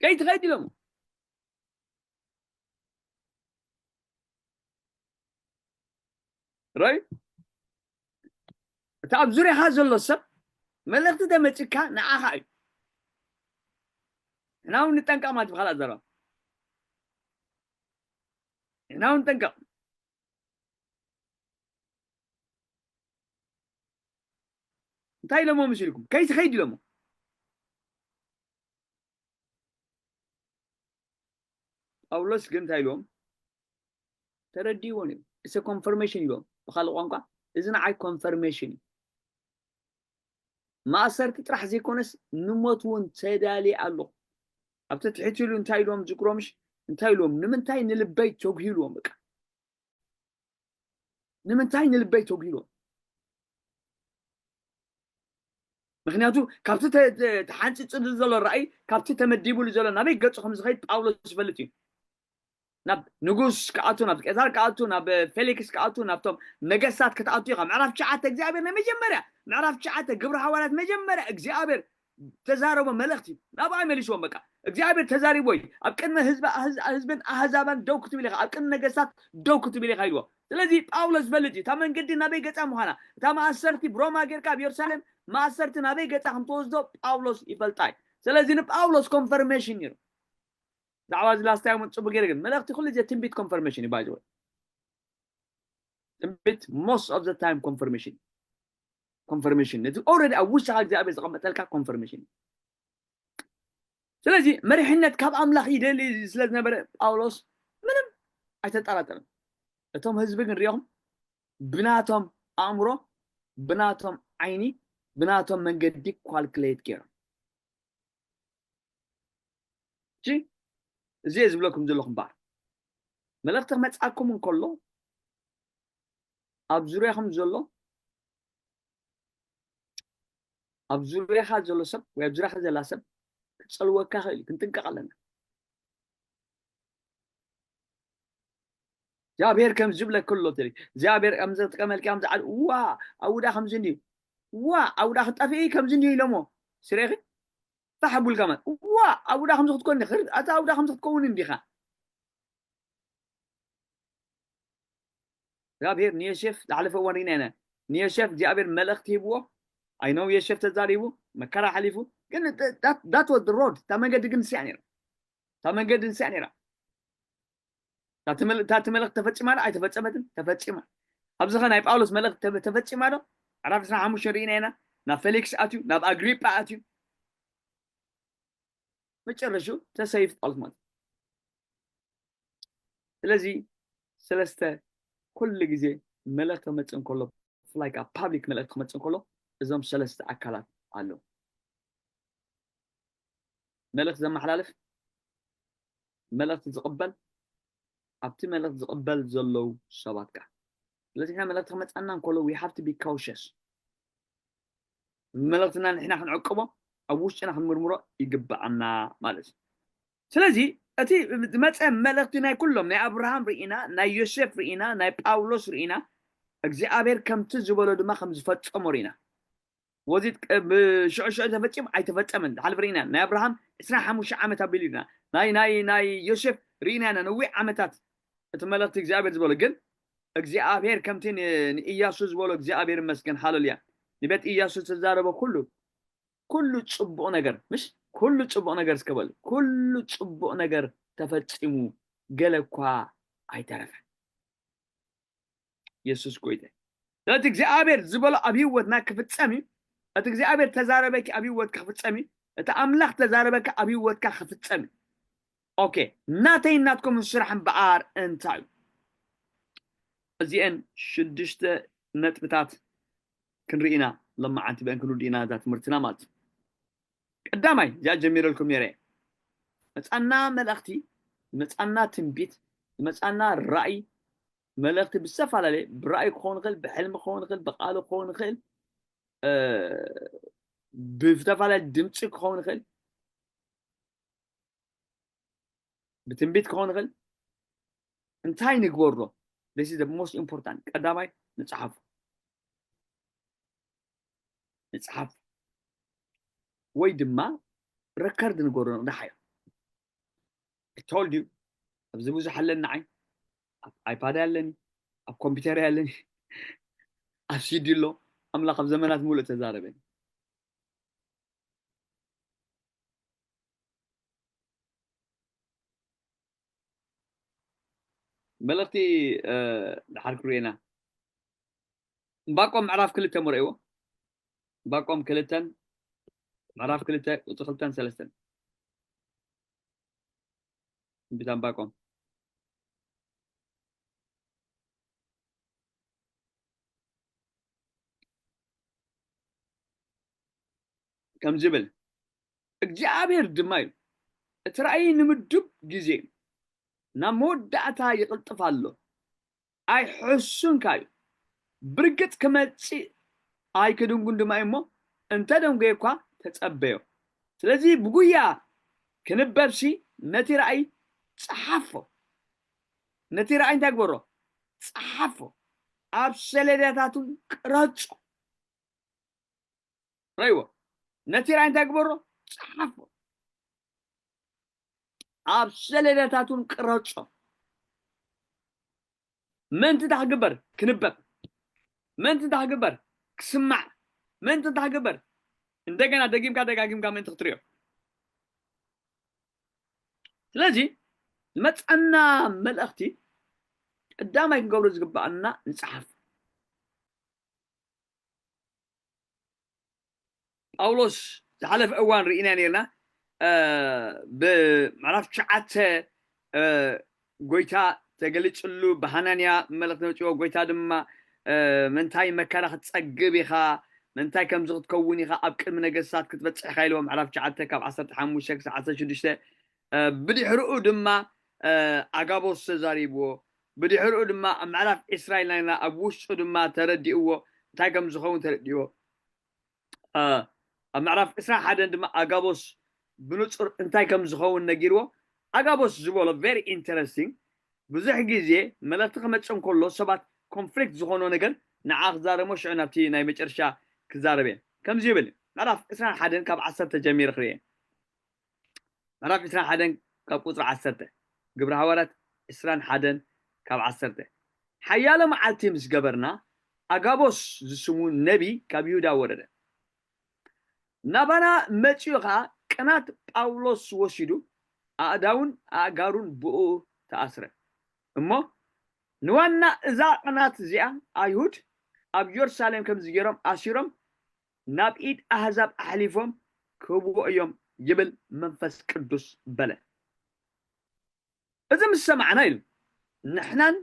ከይትኸይድ ኢሎሞ ራይ ካብ ዙርያኻ ዘሎ ሰብ መልእኽቲ ተመፂካ ንዓኻ እዩ። ንሕና እውን ንጠንቀቕ ማለት ብኻልእ ኣዘራርባ ንሕና እውን ንጠንቀቕ። እንታይ ኢሎሞ ምስ ኢልኩም ከይትኸይድ ኢሎሞ። ጳውሎስ ግን እንታይ ኢልዎም? ተረዲእዎ ነይሩ። እሰ ኮንፈርሜሽን ኢልዎም። ብኻልእ ቋንቋ እዚ ንዓይ ኮንፈርሜሽን እዩ። ማእሰርቲ ጥራሕ ዘይኮነስ ንሞት እውን ተዳልየ ኣለኹ። ኣብቲ ትሕት ኢሉ እንታይ ኢልዎም ዝክሮምሽ እንታይ ኢልዎም? ንምንታይ ንልበይ ተጉሂልዎም? በቃ ንምንታይ ንልበይ ተጉሂልዎም? ምክንያቱ ካብቲ ተሓንፂፅሉ ዘሎ ራእይ ካብቲ ተመዲቡሉ ዘሎ ናበይ ገፁ ከም ዝኸይድ ጳውሎስ ዝፈልጥ እዩ። ናብ ንጉስ ክኣቱ ናብ ቄሳር ክኣቱ ናብ ፌሊክስ ክኣቱ ናብቶም ነገስታት ክትኣቱ ኢኻ። ምዕራፍ ትሽዓተ እግዚኣብሔር ናይ መጀመርያ ምዕራፍ ትሽዓተ ግብሪ ሃዋርያት መጀመርያ እግዚኣብሔር ተዛረቦ መልእኽቲ ናብኣ መሊስዎም። በቃ እግዚኣብሔር ተዛሪቦ እዩ። ኣብ ቅድሚ ህዝብን ኣህዛባን ደው ክትብል ኢኻ፣ ኣብ ቅድሚ ነገስታት ደው ክትብል ኢኻ ኢልዎ። ስለዚ ጳውሎስ ዝፈልጥ እዩ እታ መንገዲ ናበይ ገፃ ምዃና፣ እታ ማእሰርቲ ብሮማ ጌርካ ኣብ የሩሳሌም ማእሰርቲ ናበይ ገፃ ከም ተወስዶ ጳውሎስ ይፈልጣ እዩ። ስለዚ ንጳውሎስ ኮንፈርሜሽን ነይሩ። ብዛዕባ እዚ ላስት ታይም እውን ፅቡቅ ገይረ ግን መልእክቲ ኩሉ ግዜ ትንቢት ኮንፈርሜሽን እዩ ባይዘወ ትንቢት most of the time ኮንፈርሜሽን ኮንፈርሜሽን ነቲ ኦልሬዲ ኣብ ውሽጥካ እግዚኣብሔር ዘቐመጠልካ ኮንፈርሜሽን። ስለዚ መሪሕነት ካብ ኣምላኽ ይደሊ ስለ ዝነበረ ጳውሎስ ምንም ኣይተጠራጠርን። እቶም ህዝቢ ግን ሪኦም ብናቶም ኣእምሮ ብናቶም ዓይኒ ብናቶም መንገዲ ኳልክሌት ገይሮም እሺ እዚ እየ ዝብለኩም ዘለኹ እምበኣር መልእኽቲ ክመፅኣኩም እንከሎ ኣብ ዙርያኹም ዘሎ ኣብ ዙርያኻ ዘሎ ሰብ ወይ ኣብ ዙርያኻ ዘላ ሰብ ክፀልወካ ክእል እዩ ክንጥንቀቕ ኣለና እግዚኣብሔር ከም ዝብለክ ኣሎ ትሪ እግዚኣብሔር ከም ዘጥቀመልካ ከም ዝዓድ ዋ ኣውዳ ከምዚ እንድዩ ዋ ኣውዳ ክጠፍኢ ከምዚ እንድዩ ኢሎሞ ስሬኺ ፋሕ ኣቡልካ ማለት ዋ ኣውዳ ከምዚ ክትኮን ዲኻ ኣታ ኣውዳ ከምዚ ክትከውን እንዲኻ እግዚኣብሔር ንዮሴፍ ዝሓለፈ እዋን ርኢና ኢና ንዮሴፍ እግዚኣብሔር መልእኽቲ ሂብዎ ኣይነው ዮሴፍ ተዛሪቡ መከራ ሓሊፉ ግን that was the road እታ መንገዲ ግን ንስያ ነይራ እታ መንገዲ ንስያ ነይራ እታ ትመልእክት ተፈፂማ ዶ ኣይተፈፀመትን ተፈፂማ ኣብዚ ኸ ናይ ጳውሎስ መልእክት ተፈፂማ ዶ ዕራፍ ዕስራን ሓሙሽተን ርኢና ኢና ናብ ፌሊክስ ኣትዩ ናብ ኣግሪጳ ኣትዩ መጨረሹ ተሰይፍ ጳውሎስ ማለት ስለዚ ሰለስተ ኩሉ ግዜ መልእክት ክመፅእ እንከሎ ብፍላይ ካብ ፓብሊክ መልእክት ክመፅእ እንከሎ እዞም ሰለስተ ኣካላት ኣለዉ መልእክት ዘመሓላልፍ መልእክት ዝቕበል ኣብቲ መልእክት ዝቕበል ዘለዉ ሰባት ከ ስለዚ ንሕና መልእክቲ ክመፃና እንከሎ we have to be cautious መልእክትና ንሕና ክንዕቅቦ ኣብ ውሽጥና ክንምርምሮ ይግብኣና ማለት እዩ ስለዚ እቲ ዝመፀ መልእክቲ ናይ ኩሎም ናይ ኣብርሃም ርኢና ናይ ዮሴፍ ርኢና ናይ ጳውሎስ ርኢና እግዚኣብሔር ከምቲ ዝበሎ ድማ ከም ዝፈፀሞ ርኢና ወዚ ሽዑ ሽዑ ተፈፂሙ ኣይተፈፀመን ዝሓለፈ ርኢና ናይ ኣብርሃም ዕስራን ሓሙሽተ ዓመት ኣቢሉ ርኢና ናይ ናይ ናይ ዮሴፍ ርኢና ኢና ነዊሕ ዓመታት እቲ መልእክቲ እግዚኣብሔር ዝበሎ ግን እግዚኣብሔር ከምቲ ንእያሱ ዝበሎ እግዚኣብሔር ይመስገን ሃለሉያ ንቤት እያሱ ዝተዛረበ ኩሉ ኩሉ ፅቡቕ ነገር ምሽ ኩሉ ፅቡቕ ነገር እስከበል ኩሉ ፅቡቕ ነገር ተፈፂሙ ገለ እኳ ኣይተረፈን የሱስ ጎይታ እቲ እግዚኣብሔር ዝበሎ ኣብ ህይወትና ክፍፀም እዩ እቲ እግዚኣብሔር ተዛረበኪ ኣብ ህይወትካ ክፍፀም እዩ እቲ ኣምላኽ ተዛረበካ ኣብ ህይወትካ ክፍፀም እዩ ኦኬ ናተይ ናትኩም ስራሕ እምበኣር እንታይ እዩ እዚአን ሽዱሽተ ነጥብታት ክንርኢ ኢና ሎማዓንቲ ብአን ክንውድእ ኢና እዛ ትምህርትና ማለት እዩ ቀዳማይ እዚኣ ጀሚረልኩም ነይረ መፃና መልእኽቲ መፃና ትንቢት መፃና ራእይ መልእኽቲ ብዝተፈላለየ ብራእይ ክኸውን ይኽእል ብሕልሚ ክኸውን ይኽእል ብቃሉ ክኸውን ይኽእል ብዝተፈላለየ ድምፂ ክኸውን ይኽእል ብትንቢት ክኸውን ይኽእል እንታይ ንግበሮ this is the most important ቀዳማይ ንፅሓፉ ንፅሓፉ ወይ ድማ ረከርድ ንገሮ ንቕዳሓዮ I told you ኣብዚ ብዙሕ ኣለኒ ንዓይ ኣብ ኣይፓድ ኣለኒ ኣብ ኮምፒውተር ኣለኒ ኣብ ሲዲ ኣሎ ኣምላኽ ኣብ ዘመናት ሙሉእ ተዛረበ። መልእኽቲ፣ እ፣ ድሓር ክርእየና። ዕንባቆም ምዕራፍ ክልተ ምርእይዎ። ዕንባቆም ክልተን፣ ምዕራፍ ክልተ ቁጽሪ ክልተን ሰለስተን። ትንቢት ዕንባቆም። ከምዚ ይብል፣ እግዚኣብሔር ድማ እዩ፣ እቲ ራእይ ንምዱብ ግዜ እዩ፣ ናብ መወዳእታ ይቕልጥፍ ኣሎ፣ ኣይሕሱንካ እዩ፣ ብርግጽ ክመጽእ ኣይክድንጉን ድማ እዩ እሞ፣ እንተ ደንጎየ እኳ ተጸበዮ። ስለዚ ብጉያ ክንበብሲ ነቲ ራእይ ጸሓፎ። ነቲ ራእይ እንታይ ግበሮ? ጸሓፎ። ኣብ ሰሌዳታቱን ቅረጾ። ረእይዎ። ነቲ ራእይ እንታይ ግበሮ? ጸሓፎ። ኣብ ሰሌዳታቱን ቅረጾ። ምእንቲ እንታይ ክግበር? ክንበብ። ምእንቲ እንታይ ክግበር? ክስማዕ። ምእንቲ እንታይ ክግበር? እንደገና ደጊምካ ደጋጊምካ ምእንቲ ክትሪኦ። ስለዚ ዝመጸና መልእኽቲ ቀዳማይ ክንገብሮ ዝግባኣና ንጽሓፍ። ጳውሎስ ዝሓለፈ እዋን ርኢና ነርና። እ፣ ብምዕራፍ ትሽዓተ፣ እ፣ ጎይታ ተገሊጽሉ ብሃናንያ መልእኽቲ መጺዎ፣ ጎይታ ድማ፣ እ፣ ምንታይ መከራ ክትጸግብ ኢኻ፣ ምንታይ ከምዚ ክትከውን ኢኻ፣ ኣብ ቅድሚ ነገስታት ክትበጽሕ ኢኻ ኢልዎ። ምዕራፍ ትሽዓተ ካብ ዓሰርተ ሓሙሽተ ክሳብ ዓሰርተ ሽዱሽተ፣ እ፣ ብድሕሪኡ ድማ፣ እ፣ ኣጋቦስ ተዛሪብዎ። ብድሕሪኡ ድማ ኣብ ምዕራፍ ዕስራ ኢልና ኢና፣ ኣብ ውሽጡ ድማ ተረዲእዎ፣ እንታይ ከም ዝኸውን ተረዲእዎ። እ፣ ኣብ ምዕራፍ ዕስራን ሓደን ድማ ኣጋቦስ ብንጹር እንታይ ከም ዝኸውን ነጊርዎ። ኣጋቦስ ዝበሎ very interesting። ብዙሕ ግዜ መልእኽቲ ክመጽእ እንከሎ ሰባት ኮንፍሊክት ዝኾኖ ነገር ንዓ ክዛረሞ፣ ሽዑ ናብቲ ናይ መጨረሻ ክዛረብ እየ። ከምዚ ይብል፣ ምዕራፍ ዕስራን ሓደን ካብ ዓሰርተ ጀሚረ ክርእየ። ምዕራፍ ዕስራን ሓደን ካብ ቁጽሪ ዓሰርተ፣ ግብሪ ሃዋርያት ዕስራን ሓደን ካብ ዓሰርተ። ሓያሎ መዓልቲ ምስ ገበርና፣ ኣጋቦስ ዝስሙ ነቢ ካብ ይሁዳ ወረደ። ናባና መጺኡ ኸኣ ቅናት ጳውሎስ ወሲዱ፣ ኣእዳውን ኣእጋሩን ብእኡ ተኣስረ። እሞ ንዋና እዛ ቅናት እዚኣ ኣይሁድ ኣብ የሩሳሌም ከምዚ ገይሮም ኣሲሮም ናብ ኢድ ኣህዛብ ኣሕሊፎም ክህብዎ እዮም ይብል መንፈስ ቅዱስ በለ። እዚ ምስ ሰማዕና ኢሉ፣ ንሕናን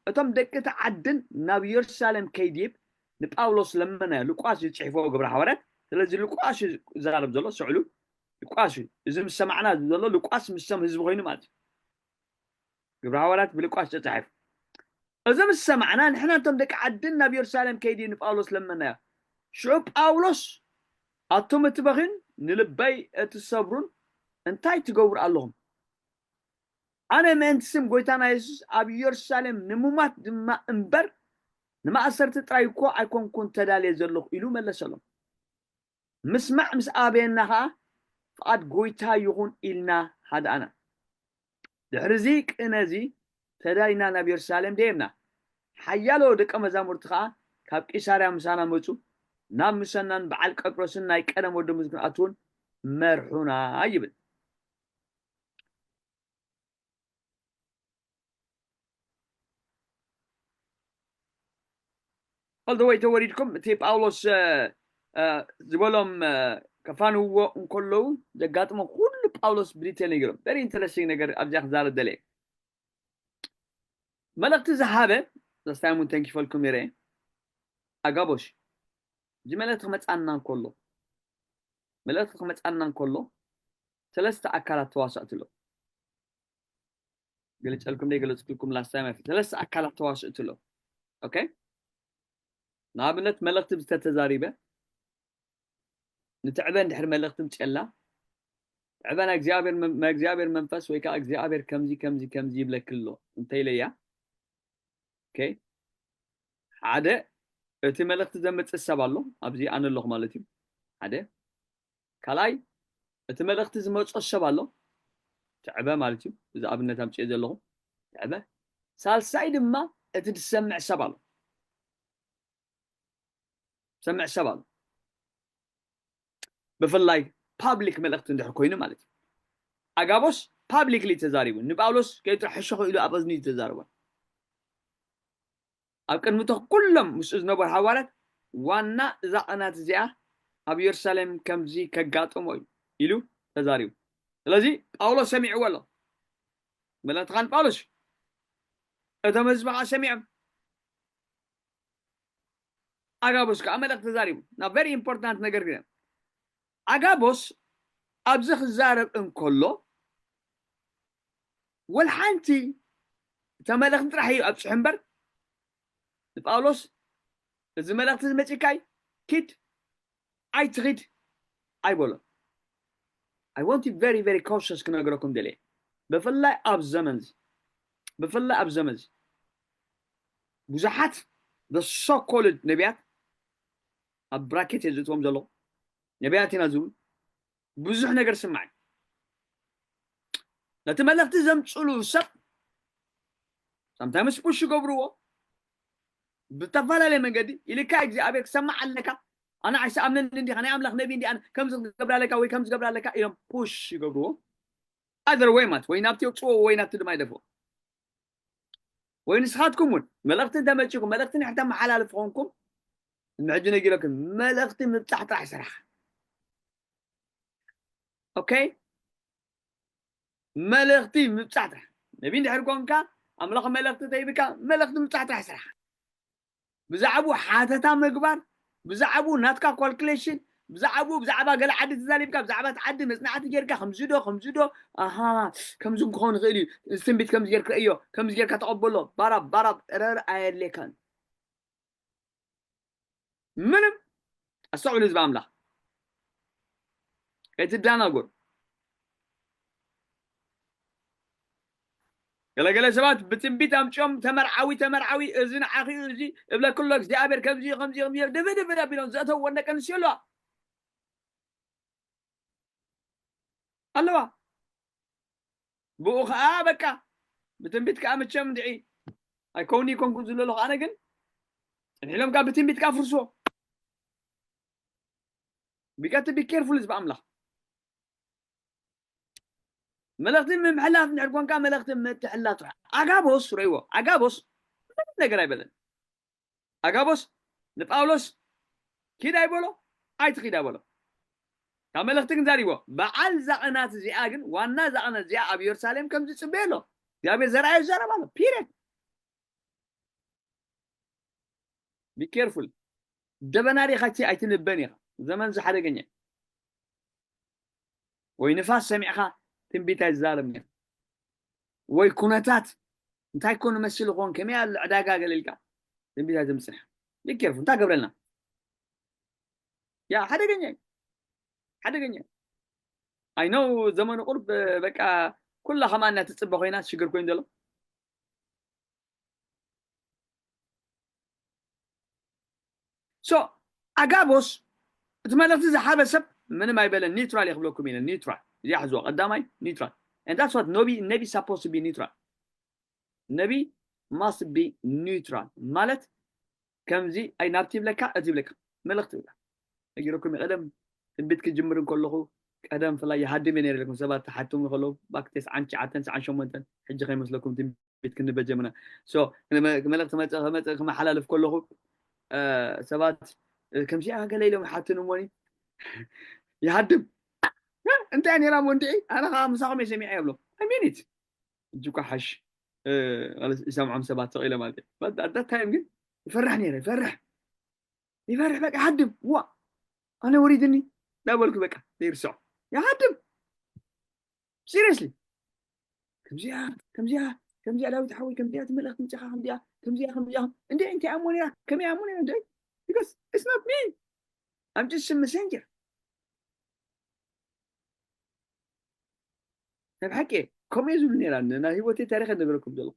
እቶም ደቂ እቲ ዓድን ናብ የሩሳሌም ከይድይብ ንጳውሎስ ለመናዮ። ሉቃስ እዩ ጽሒፍዎ ግብረ ሃዋርያት። ስለዚ ሉቃስ እዩ ዝዛረብ ዘሎ፣ ስዕሉ ሉቃስ እዩ። እዚ ምስ ሰማዕና ዘሎ ሉቃስ ምስቶም ህዝቢ ኮይኑ ማለት እዩ። ግብረ ሃዋርያት ብሉቃስ ተጻሒፉ። እዚ ምስ ሰማዕና፣ ንሕና እቶም ደቂ ዓድን ናብ የሩሳሌም ከይዲ ንጳውሎስ ለመናዮ። ሽዑ ጳውሎስ፣ ኣቱም እትበኽዩን ንልበይ እትሰብሩን እንታይ ትገብሩ ኣለኹም? ኣነ ምእንቲ ስም ጎይታና የሱስ ኣብ የሩሳሌም ንሙማት ድማ እምበር ንማእሰርቲ ጥራይ እኮ ኣይኮንኩን ተዳልየ ዘለኹ ኢሉ መለሰሎም። ምስማዕ ምስ ኣበየና ኸዓ ፍቓድ ጎይታ ይኹን ኢልና ሃድኣና። ድሕሪ እዚ ቅነ እዚ ተዳሊና ናብ የሩሳሌም ደየብና። ሓያሎ ደቀ መዛሙርቲ ኸዓ ካብ ቂሳርያ ምሳና መጹ። ናብ ምሰናን በዓል ቀጵሮስን ናይ ቀደም ወዲ ምዝግን ኣትውን መርሑና ይብል። All the way ተወሪድኩም እቲ ጳውሎስ ዝበሎም ከፋንውዎ እንከለዉ ዘጋጥሞ ኩሉ ጳውሎስ ብዲቴል ነጊሮም። Very interesting ነገር ኣብዚኣ ክዛረብ ደለየ። መልእኽቲ ዝሃበ ዘስታይሙን ተንኪፈልኩም ይረ ኣጋቦሽ እዚ መልእኽቲ ክመፃና እንከሎ መልእኽቲ ክመፃና እንከሎ ሰለስተ ኣካላት ተዋሳእቲ ኣሎ። ገለፀልኩም ደ ገለፅኩልኩም ላስታይም ሰለስተ ኣካላት ተዋስእቲ ኣሎ። ኦኬ፣ ንኣብነት መልእኽቲ ዝተተዛሪበ ንትዕበ እንድሕር መልእኽቲ ምፅየላ ትዕበ ናይ እግዚኣብሔር መ- ናይ እግዚኣብሔር መንፈስ ወይ ከዓ እግዚኣብሔር ከምዚ ከምዚ ከምዚ ይብለኪ ኣሎ እንተኢለያ። ኦኬ፣ ሓደ እቲ መልእኽቲ ዘምፅእ ሰብ ኣሎ፣ ኣብዚ ኣነ ኣለኹ ማለት እዩ። ሓደ ካልኣይ እቲ መልእኽቲ ዝመፆ ሰብ ኣሎ፣ ትዕበ ማለት እዩ። እዚ ኣብነት ኣምፅኦ ዘለኹ ትዕበ። ሳልሳይ ድማ እቲ ዝሰምዕ ሰብ ኣሎ። ሰምዕ ሰብ ኣሎ። ብፍላይ ፓብሊክ መልእኽቲ እንድሕር ኮይኑ ማለት እዩ። ኣጋቦስ ፓብሊክሊ ተዛሪቡ፣ ንጳውሎስ ከይጥርሕሸኹ ኢሉ ኣብ እዝኒ ተዛረቦ። ኣብ ቅድሚ እቶም ኩሎም ምስኡ ዝነበሩ ሃዋርያት ዋና እዛ ቅናት እዚኣ ኣብ የሩሳሌም ከምዚ ከጋጥሞ እዩ ኢሉ ተዛሪቡ። ስለዚ ጳውሎስ ሰሚዕዎ ኣሎ። መልእኽትኻ ንጳውሎስ እዩ። እቶም ህዝቢ ከዓ ሰሚዖም። ኣጋቦስ ከዓ መልእኽቲ ተዛሪቡ። ና ቨሪ ኢምፖርታንት ነገር ግን ኣጋቦስ ኣብዚ ክዛረብ እንከሎ ወልሓንቲ እታ መልእኽቲ ጥራሕ እዩ ኣብፅሑ እምበር ንጳውሎስ እዚ መልእኽቲ ዝመፅካይ ኪድ ኣይትኺድ ኣይበሎ። I want you very very cautious ክነግረኩም ደልየ ብፍላይ ኣብ ዘመን እዚ ብፍላይ ኣብ ዘመን እዚ ብዙሓት the so called ነቢያት ኣብ ብራኬት እየ ዝእትዎም ዘለኹ ነቢያት ኢና ዝብሉ ብዙሕ ነገር ስማዕ ነቲ መልእኽቲ ዘምፅሉ ሰብ ሳምታይምስ ፑሽ ይገብርዎ ብተፈላለየ መንገዲ ኢልካ እግዚኣብሔር ክሰማዕ ኣለካ ኣነ ኣይሰኣምነን እንዲኻ ናይ ኣምላኽ ነቢ እንዲ ኣነ ከምዚ ክገብር ኣለካ ወይ ከምዚ ክገብር ኣለካ ኢሎም ፑሽ ይገብርዎ ኣዘር ወይ ማለት ወይ ናብቲ የውፅዎ ወይ ናብቲ ድማ ይደፍዎ ወይ ንስኻትኩም እውን መልእኽቲ እንተመፂኩም መልእኽቲ ንሕተመሓላልፍ ኾንኩም ንሕጂ ነጊረኩም መልእኽቲ ምብፃሕ ጥራሕ ስራሕ ኦኬ መልእኽቲ ምብፃሕ ጥራሕ ነቢ እንድሕር ኮንካ ኣምላኽ መልእኽቲ ተይብካ መልእኽቲ ምብፃሕ ጥራሕ ስራሕ ብዛዕቡ ሓተታ ምግባር ብዛዕቡ ናትካ ካልኩሌሽን ብዛዕቡ ብዛዕባ ገለ ዓዲ ተዛሪብካ ብዛዕባ እቲ ዓዲ መፅናዕቲ ጌርካ ከምዚ ዶ ከምዚ ዶ ኣሃ ከምዚ ክኸውን ይኽእል እዩ እዚ ትንቢት ከምዚ ጌርካ እዮ ከምዚ ጌርካ ተቐበሎ ባራብ ባራብ ረር ኣየድልየካን ምንም ኣስተውዕሉ ህዝቢ ኣምላኽ ከይትዳናጎር ገለገለ ሰባት ብትንቢት ኣምፅኦም ተመርዓዊ ተመርዓዊ እዚ ንዓኺ እዚ እብለክሎ እግዚኣብሔር ከምዚ ከምዚ ከምዚ ድብድብድ ኣቢሎም ዘእተውዎ ደቂ ኣንስትዮ ኣለዋ ኣለዋ ብኡ ከዓ በቃ ብትንቢት ከዓ መቸም እንድዒ ኣይከውን ይኮንኩ ዝብሎ ኣለኹ ኣነ ግን ፅንሒሎም ከዓ ብትንቢት ከዓ ፍርስዎ ቢጋት ቢ ኬርፉል ህዝቢ ኣምላኽ መልእኽቲ ምምሕላፍ እንድሕር ኮንካ መልእኽቲ ምትሕላፍ ጥራሕ ኣጋቦስ ረይዎ ኣጋቦስ ምንም ነገር ኣይበለን ኣጋቦስ ንጳውሎስ ኪድ ኣይበሎ ኣይትኺድ ኣይበሎ ካብ መልእኽቲ ግን ዛሪቦ በዓል ዛቐናት እዚኣ ግን ዋና ዛቐናት እዚኣ ኣብ የሩሳሌም ከም ዝፅበየ ኣሎ እግዚኣብሔር ዘርኣዮ ይዛረብ ኣሎ ፒሪድ ቢ ኬርፉል ደበና ዲኻ ኣይትንበን ኢኻ ዘመን ዝሓደገኛ ወይ ንፋስ ሰሚዕኻ ትንቢት ኣይዛረብን ወይ ኩነታት እንታይ ኮኑ መስል ይኾን ከመይ ኣሎ ዕዳጋ ገለ ኢልካ ትንቢት ኣይትምፅሕ ቢ ኬርፉል እንታይ ገብረልና ያ ሓደገኛ እዩ ሓደገኛ እዩ I know ዘመኑ ቁርብ በቃ ኩላ ከማና ትፅበ ኮይና ሽግር ኮይኑ ዘሎ so ኣጋቦስ እቲ መልእኽቲ ዝሓበ ሰብ ምንም ኣይበለን ኒውትራል እየ ክብለኩም ኢለ ኒውትራል እዚኣ ሕዝዋ ቀዳማይ ኒውትራል and that's what ነቢ ነቢ supposed to be neutral ነቢ must be neutral ማለት ከምዚ ኣይ ናብቲ ይብለካ እቲ ይብለካ መልእኽቲ ይብላ ነጊረኩም ቀደም ትንቢት ክጅምር እንከለኹ ቀደም ፍላይ ይሃድም እየ ነይረልኩም ሰባት ተሓትሙ ከለዉ ባክ ተስዓን ትሽዓተን ተስዓን ሸሞንተን ሕጂ ከይመስለኩም ትንቢት ክንበ ጀምና መልእኽቲ መፀ ከመፀ ክመሓላልፍ ከለኹ ሰባት ከምዚኣ ገለ ኢሎም ሓትን እሞኒ ይሃድም እንታይ ነራ ሞንድዒ ኣነ ከዓ ምሳኹም እየ ሰሚዐ የብሎም ሚኒት እጅኳ ሓሽ ይሰምዖም ሰባት ተቕ ኢለ ማለት እዩ ኣዳት ታይም ግን ይፈርሕ ነይረ ይፈርሕ ይፈርሕ በቃ ይሃድም ዋ ኣነ ወሪድኒ እንዳበልኩ በቃ ዘይርስዖ ይሃድም seriously ከምዚኣ ከምዚኣ ከምዚኣ ዳዊት ሓወይ ከምዚኣ ትመልእኽቲ ምፅኻ ከምዚኣ ከምዚኣ ከምዚኣ እንደ እንታይ ኣሞ ነራ ከመይ ኣሞ ነራ እንደ because it's not me I'm just a messenger ናይ ብሓቂ ከምኡ ዝብል ነራ ናይ ህይወተይ ታሪክ ነገረኩም ዘለኹ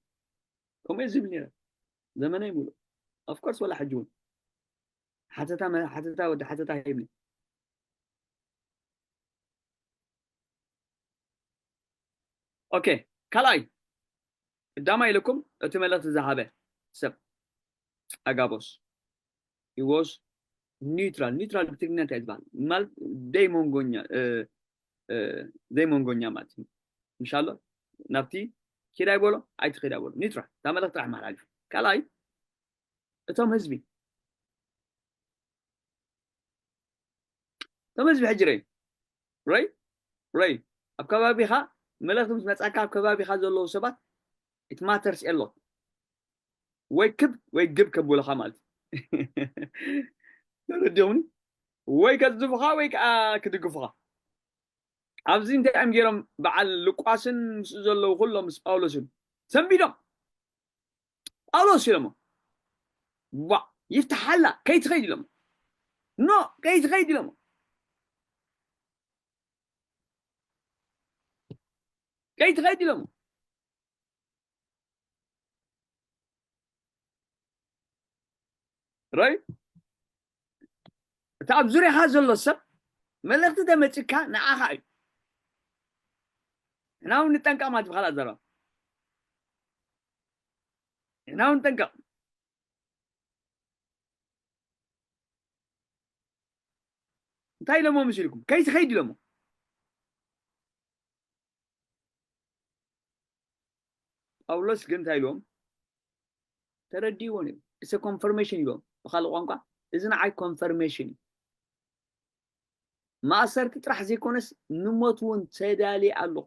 ከምኡ ዝብል ነራ ዘመነይ ሙሉ of course ወላ ሕጂ እውን ሓተታ ሓተታ ወዲ ሓተታ ሂብኒ okay ካልኣይ ቀዳማይ ኢለኩም እቲ መልእኽቲ ዝሃበ ሰብ ኣጋቦስ he was ኒውትራል። ኒውትራል ብትግርኛ እንታይ ዝበሃል ማለት? ዘይመንጎኛ ዘይመንጎኛ ማለት እዩ። ምሻሎ ናብቲ ኪድ ኣይበሎ ኣይትኺድ ኣይበሎ፣ ኒውትራል። እታ መልእኽቲ ጥራሕ መሓላልፍ። ካልኣይ፣ እቶም ህዝቢ እቶም ህዝቢ ሕጂ ረይ ረይ ረይ ኣብ ከባቢኻ መልእኽቲ ምስ መጻካ ኣብ ከባቢኻ ዘለዉ ሰባት it matters a lot። ወይ ክብ ወይ ግብ ከብሉኻ ማለት እዩ። ተረዲኹምኒ? ወይ ከጽድፉኻ ወይ ከዓ ክድግፉኻ። ኣብዚ እንታይ እዮም ገይሮም? በዓል ሉቃስን ምስኡ ዘለዉ ኩሎም ምስ ጳውሎስን ሰንቢዶም። ጳውሎስ ኢሎሞ፣ ዋ ይፍትሓላ፣ ከይትኸይድ ኢሎሞ። ኖ፣ ከይትኸይድ ኢሎሞ። ከይትኸይድ ኢሎሞ። ራይ እቲ ኣብ ዙርያኻ ዘሎ ሰብ መልእኽቲ ተመፅካ ንዓኻ እዩ። ንሕና እውን ንጠንቀቕ ማለት ብኻልእ ኣዘራርባ ንሕና እውን ንጠንቀቕ። እንታይ ኢሎሞ ምስ ኢልኩም? ከይትኸይድ ኢሎሞ። ጳውሎስ ግን እንታይ ኢልዎም? ተረዲእዎም እዮም። እሰ ኮንፈርሜሽን ኢልዎም። ብኻልእ ቋንቋ፣ እዚ ንዓይ ኮንፈርሜሽን እዩ። ማእሰርቲ ጥራሕ ዘይኮነስ ንሞት እውን ተዳልየ ኣለኹ።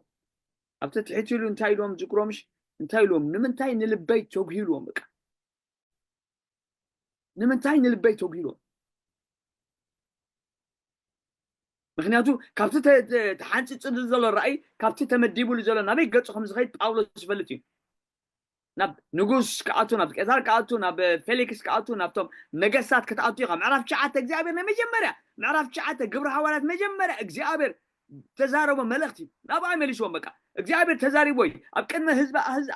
ኣብ ትሕቲ ኢሉ እንታይ ኢልዎም ዝግሮምሽ? እንታይ ኢልዎም? ንምንታይ ንልበይ ተጉሂልዎም? በቃ ንምንታይ ንልበይ ተጉሂልዎም? ምክንያቱ ካብቲ ተሓንፂፅሉ ዘሎ ራእይ ካብቲ ተመዲቡሉ ዘሎ ናበይ ገፁ ከም ዝኸይድ ጳውሎስ ዝፈልጥ እዩ። ናብ ንጉስ ክኣቱ፣ ናብ ቄሳር ክኣቱ፣ ናብ ፌሊክስ ክኣቱ፣ ናብቶም ነገስታት ክትኣቱ ኢኻ። ምዕራፍ ትሽዓተ እግዚኣብሔር ናይ መጀመርያ ምዕራፍ ትሽዓተ ግብሪ ሃዋርያት መጀመርያ እግዚኣብሔር ተዛረቦ መልእኽቲ ናብኣ መሊስዎም። በቃ እግዚኣብሔር ተዛሪቦ እዩ። ኣብ ቅድሚ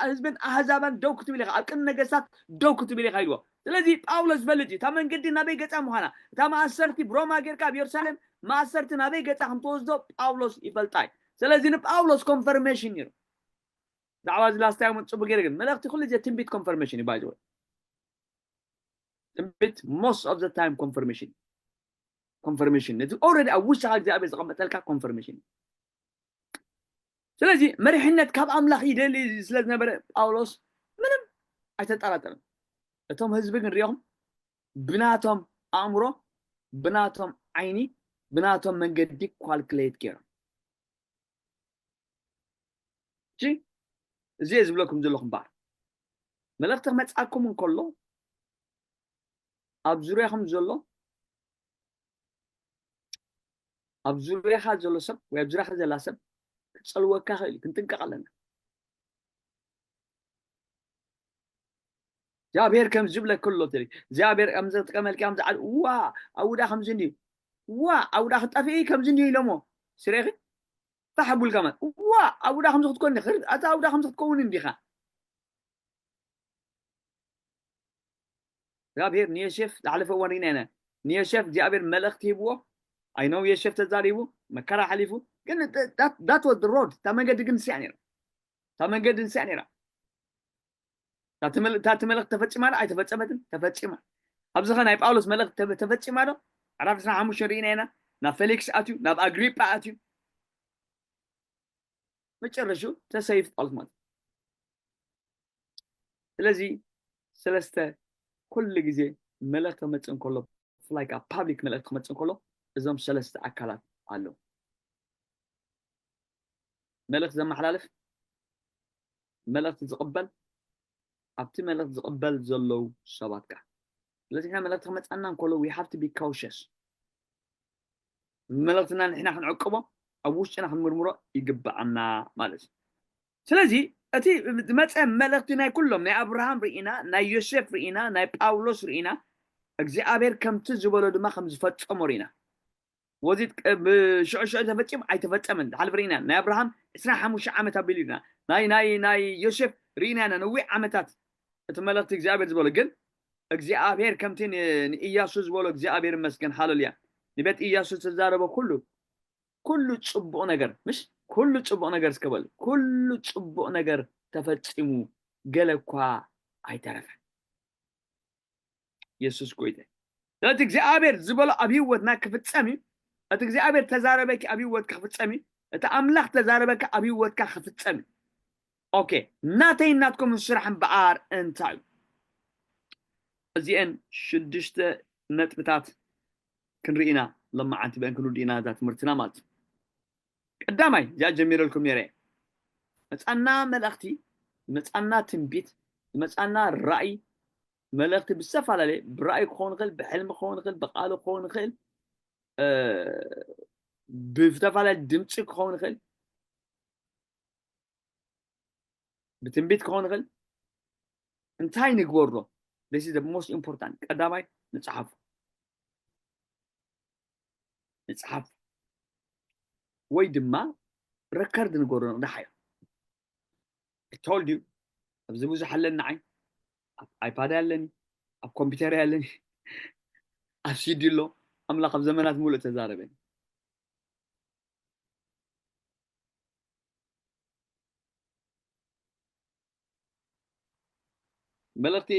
ህዝብን ኣህዛባን ደው ክትብል ኢኻ፣ ኣብ ቅድሚ ነገስታት ደው ክትብል ኢኻ ኢልዎ። ስለዚ ጳውሎስ ዝፈልጥ እዩ እታ መንገዲ ናበይ ገፃ ምዃና፣ እታ ማእሰርቲ ብሮማ ጌርካ ኣብ የሩሳሌም ማእሰርቲ ናበይ ገፃ ከም ተወስዶ ጳውሎስ ይፈልጣ እዩ። ስለዚ ንጳውሎስ ኮንፈርሜሽን ነይሩ። ብዛዕባ እዚ ላስታ እዮም ጽቡቅ ገይረ ግን መልእኽቲ ኩሉ ግዜ ትንቢት ኮንፈርሜሽን እዩ ባይዘወ ትንቢት most of the time ኮንፈርሜሽን ኮንፈርሜሽን ነቲ already ኣብ ውሽጥኻ እግዚኣብሔር ዝቐመጠልካ ኮንፈርሜሽን። ስለዚ መሪሕነት ካብ ኣምላኽ ይደሊ ስለ ዝነበረ ጳውሎስ ምንም ኣይተጠራጠረን። እቶም ህዝቢ ግን ሪኦም ብናቶም ኣእምሮ ብናቶም ዓይኒ ብናቶም መንገዲ ኳልክሌት ገይሮም እሺ እዚ እየ ዝብለኩም ዘለኹ እምበኣር መልእኽቲ ክመፅኣኩም እንከሎ ኣብ ዙርያኹም ዘሎ ኣብ ዙርያኻ ዘሎ ሰብ ወይ ኣብ ዙርያኻ ዘላ ሰብ ክፀልወካ ክእል እዩ ክንጥንቀቕ ኣለና እግዚኣብሔር ከም ዝብለክ ኣሎ ትሪ እግዚኣብሔር ከም ዘጥቀመልካ ከም ዝዓል ዋ ኣውዳ ከምዚ እንድዩ ዋ ኣውዳ ክጠፍኢ ከምዚ እንድዩ ኢሎሞ ስሬኺ ፋሕ ኣቡልካ ማለት ዋ ኣውዳ ከምዚ ክትኮን ዲኻ ኣታ ኣውዳ ከምዚ ክትከውን እንዲኻ እግዚኣብሔር ንዮሴፍ ዝሓለፈ እዋን ርኢና ኢና ንዮሴፍ እግዚኣብሔር መልእኽቲ ሂብዎ ኣይነው ዮሴፍ ተዛሪቡ መከራ ሓሊፉ ግን that was the road እታ መንገዲ ግን ንስያ ነይራ እታ መንገዲ ንስያ ነይራ እታ መልእኽቲ ተፈፂማ ዶ ኣይተፈፀመትን ተፈፂማ ኣብዚ ኸ ናይ ጳውሎስ መልእኽቲ ተፈፂማ ዶ ዕራፍ ዕስራን ሓሙሽተን ርኢና ኢና ናብ ፌሊክስ ኣትዩ ናብ ኣግሪጳ ኣትዩ መጨረሹ ተሰይፍ ጳውሎስ ማለት ስለዚ ሰለስተ ኩሉ ግዜ መልእኽቲ ክመፅእ እንከሎ ብፍላይ ከዓ ፓብሊክ መልእኽቲ ክመፅእ እንከሎ እዞም ሰለስተ ኣካላት ኣለዉ መልእኽቲ ዘመሓላልፍ መልእኽቲ ዝቕበል ኣብቲ መልእኽቲ ዝቕበል ዘለዉ ሰባት ከዓ ስለዚ ሕና መልእኽቲ ክመፃና እንከሎ we have to be cautious መልእኽትና ንሕና ክንዕቅቦ ኣብ ውሽጥና ክንምርምሮ ይግብኣና ማለት እዩ ስለዚ እቲ ዝመፀ መልእኽቲ ናይ ኩሎም ናይ ኣብርሃም ርኢና ናይ ዮሴፍ ርኢና ናይ ጳውሎስ ርኢና እግዚኣብሔር ከምቲ ዝበሎ ድማ ከም ዝፈፀሞ ርኢና ወዚ ብሽዑ ሽዑ ተፈፂሙ ኣይተፈፀመን ዝሓለፈ ርኢና ናይ ኣብርሃም ዕስራ ሓሙሽተ ዓመት ኣቢሉ ርኢና ናይ ናይ ናይ ዮሴፍ ርኢና ኢና ነዊሕ ዓመታት እቲ መልእኽቲ እግዚኣብሔር ዝበሎ ግን እግዚኣብሔር ከምቲ ንእያሱ ዝበሎ እግዚኣብሔር መስገን ሃለሉያ ንቤት እያሱ ዝተዛረበ ኩሉ ኩሉ ፅቡቕ ነገር ምሽ ኩሉ ፅቡቕ ነገር እስከበል ኩሉ ፅቡቕ ነገር ተፈፂሙ ገለ እኳ ኣይተረፈን የሱስ ጎይተ እቲ እግዚኣብሔር ዝበሎ ኣብ ህይወትና ክፍጸም እዩ። እቲ እግዚኣብሔር ተዛረበኪ ኣብ ህይወትካ ክፍጸም እዩ። እቲ ኣምላኽ ተዛረበካ ኣብ ህይወትካ ክፍጸም እዩ። ኦኬ፣ ናተይን ናትኩምን ስራሕ እምበኣር እንታይ እዩ? እዚአን ሽዱሽተ ነጥብታት ክንርኢ ኢና። ሎማዓንቲ ብአን ክንውድእ ኢና እዛ ትምህርትና ማለት እዩ። ቀዳማይ እዚኣ ጀሚረልኩም ነይረ። መጻና መልእኽቲ፣ መጻና ትንቢት፣ መጻና ራእይ፣ መልእኽቲ ብዝተፈላለየ ብራእይ ክኸውን ይኽእል፣ ብሕልሚ ክኸውን ይኽእል፣ ብቃሉ ክኸውን ይኽእል፣ ብዝተፈላለየ ድምፂ ክኸውን ይኽእል፣ ብትንቢት ክኸውን ይኽእል። እንታይ ንግበሮ? This is the most important። ቀዳማይ ንፅሓፎ፣ ንፅሓፎ ወይ ድማ ረከርድ ንገሮ ንቕዳሓዮ። I told you፣ ኣብዚ ብዙሕ ኣለኒ ንዓይ። ኣብ ኣይፓድ ኣለኒ፣ ኣብ ኮምፒውተር ኣለኒ፣ ኣብ ሲዲ ኣሎ። ኣምላኽ ኣብ ዘመናት ሙሉእ ተዛረበኒ። መልእኽቲ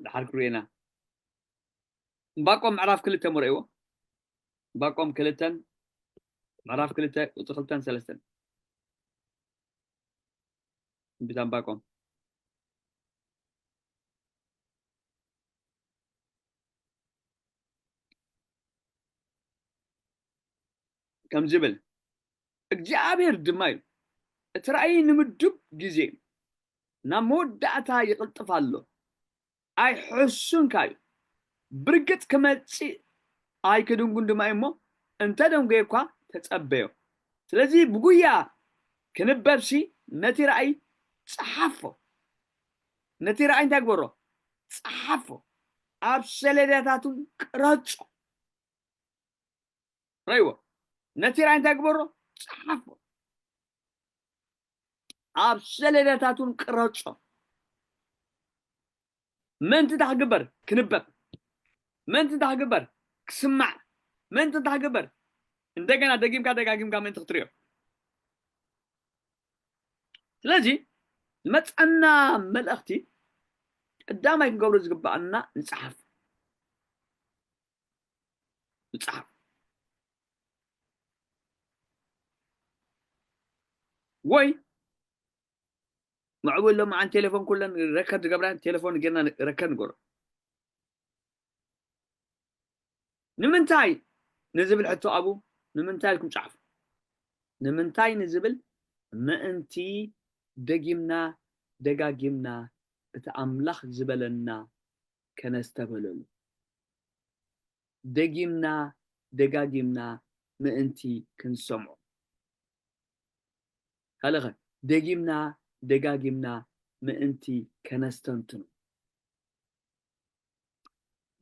ድሓር ክርእየና። እምባቆም ምዕራፍ ክልተ መርእዎ። እምባቆም ክልተን ምዕራፍ ክልተ ቁፅሪ ክልተን ሰለስተን። ትንቢት እምባቆም ከም ዝብል እግዚኣብሔር ድማ እዩ፣ እቲ ራእይ ንምዱብ ግዜ ናብ መወዳእታ ይቕልጥፍ ኣሎ። ኣይሕሱንካ እዩ። ብርግጽ ክመጽእ ኣይክድንጉን ድማ እዩ እሞ፣ እንተ ደንጎየ እኳ ተጸበዮ። ስለዚ ብጉያ ክንበብሲ ነቲ ራእይ ጸሓፎ። ነቲ ራእይ እንታይ ግበሮ? ጸሓፎ። ኣብ ሰሌዳታቱን ቅረጾ። ረይዎ። ነቲ ራእይ እንታይ ግበሮ? ጸሓፎ። ኣብ ሰሌዳታቱን ቅረጾ። ምእንቲ እንታይ ክግበር? ክንበብ። ምእንቲ እንታይ ክግበር? ክስማዕ። ምእንቲ እንታይ ክግበር? እንደገና ደጊምካ ደጋጊምካ ምእንቲ ክትሪኦ። ስለዚ ዝመጸና መልእኽቲ ቀዳማይ ክንገብሮ ዝግባኣና ንጽሓፍ። ንጽሓፍ። ወይ ምዕቡል ሎማዓን ቴሌፎን ኩለን ረከርድ ገብራ ቴሌፎን ጌርና ረከርድ ንገብሮ። ንምንታይ ንዝብል ሕቶ ኣብኡ ንምንታይ ኢልኩም ጸሓፉ። ንምንታይ ንዝብል ምእንቲ ደጊምና ደጋጊምና እቲ ኣምላኽ ዝበለና ከነስተብህለሉ። ደጊምና ደጋጊምና ምእንቲ ክንሰምዖ። ካልእኸ ደጊምና ደጋጊምና ምእንቲ ከነስተንትኖ።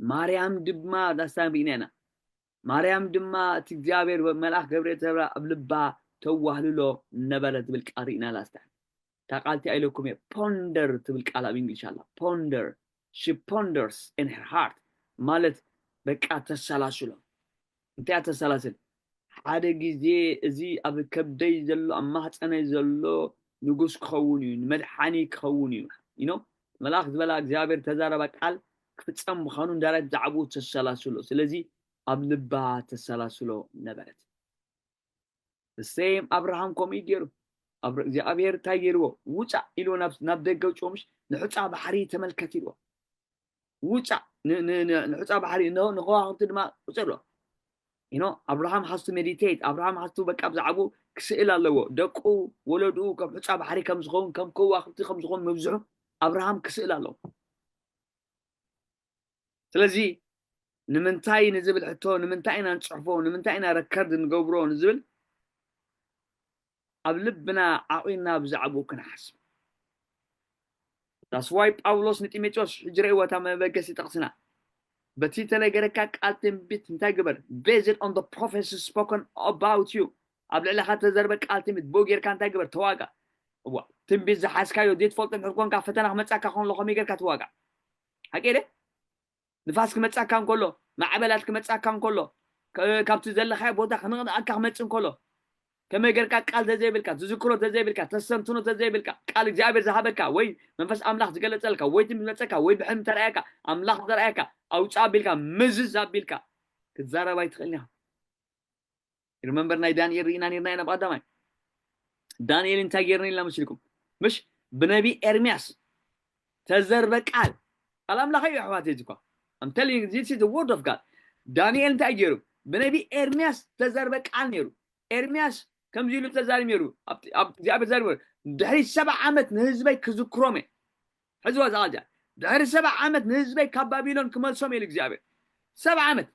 ማርያም ድማ ዳስታን ርኢና ኢና። ማርያም ድማ እቲ እግዚኣብሔር መልኣኽ ገብርኤል ተብራ ኣብ ልባ ተዋህልሎ ነበረ ዝብል ቃል ርኢና ላስታ። እታ ቃል እቲኣ ኢለኩም እየ፣ ፖንደር ትብል ቃል ኣብ እንግሊሽ ኣላ። ፖንደር፣ she ponders in her heart ማለት በቃ ተሰላስሎ። እንታይ እያ ተሰላስል? ሓደ ግዜ እዚ ኣብ ከብደይ ዘሎ፣ ኣብ ማህፀነይ ዘሎ ንጉስ ክኸውን እዩ፣ ንመድሓኒ ክኸውን እዩ። You know? መልኣኽ ዝበላ እግዚኣብሔር ተዛረባ ቃል ክፍጸም ምዃኑ እንዳራይት ብዛዕባኡ ተሰላስሎ። ስለዚ ኣብ ልባ ተሰላስሎ ነበረት። The same ኣብርሃም ከምኡ እዩ ገይሩ። ኣብ እግዚኣብሔር እንታይ ገይርዎ? ውፃእ ኢልዎ ናብ፣ ናብ ደገ ውፅዎ፣ ምሽ ንሑፃ ባሕሪ ተመልከት ኢልዎ። ውፃእ ን-፣ ን-፣ ን-፣ ንሑፃ ባሕሪ ን-፣ ንከዋኽብቲ ድማ ውፅእ ብሎ። You know፣ ኣብርሃም has to meditate። ኣብርሃም has to በቃ ብዛዕባኡ ክስእል ኣለዎ። ደቁ፣ ወለድኡ ከም ሑፃ ባሕሪ ከም ዝኸውን፣ ከም ከዋኽብቲ ከም ዝኾኑ ምብዝሑ ኣብርሃም ክስእል ኣለዎ። ስለዚ ንምንታይ ንዝብል ሕቶ፣ ንምንታይ ኢና ንፅሕፎ፣ ንምንታይ ኢና ረከርድ ንገብሮ ንዝብል ኣብ ልብና ዓቂና ብዛዕባኡ ክንሓስብ። That's why ጳውሎስ ንጢሞቴዎስ ሕጂ ርእይዎ እታ መበገሲ ጥቕስና። በቲ ተነገረካ ቃል ትንቢት እንታይ ግበር? Based on the prophecy spoken about you። ኣብ ልዕለኻ ተዘርበ ቃል ትንቢት ብኡ ጌርካ እንታይ ግበር? ተዋጋ። እዋ፣ ትንቢት ዝሓዝካዮ ዘይትፈልጦ እንድሕር ኮንካ ፈተና ክመጻካ ከሎ ከመይ ጌርካ ትዋጋ? ሓቂ ደ? ንፋስ ክመጻካ እንከሎ፣ ማዕበላት ክመጻካ እንከሎ፣ ከ-፣ ካብቲ ዘለኻዮ ቦታ ክንቕንቐካ ክመጽእ እንከሎ፣ ከመይ ጌርካ ቃል ተዘይብልካ፣ ትዝክሮ ተዘይብልካ፣ ተስተንትኖ ተዘይብልካ፣ ቃል እግዚኣብሔር ዝሃበካ፣ ወይ መንፈስ ኣምላኽ ዝገለጸልካ፣ ወይ ትንቢት መጸካ፣ ወይ ብሕልሚ ተረኣየካ፣ ኣምላኽ ዘርኣየካ፣ ኣውፅእ ኣቢልካ፣ ምዝዝ ኣቢልካ ክትዛረብ ኣይትኽእልን ኢኻ። ሪመምበር ናይ ዳንኤል ርኢና ነርና ኢና ብቐዳማይ። ዳንኤል እንታይ ገይርና ኢልና መስልኩም? ምሽ ብነቢ ኤርምያስ ተዘርበ ቃል፣ ቃል ኣምላኽ እዩ ኣሕዋት። እዚ እኳ I'm telling you, this is the word of God። ዳንኤል እንታይ ገይሩ? ብነቢ ኤርምያስ ተዘርበ ቃል ነይሩ። ኤርምያስ ከምዚ ኢሉ ተዛሪቡ ነይሩ። ኣብ እግዚኣብሔር ዛሪቡ፣ ድሕሪ ሰባ ዓመት ንህዝበይ ክዝክሮም እየ። ሕዝዋ ዛቃልጃ ድሕሪ ሰባ ዓመት ንህዝበይ ካብ ባቢሎን ክመልሶም ኢሉ እግዚኣብሔር። ሰባ ዓመት።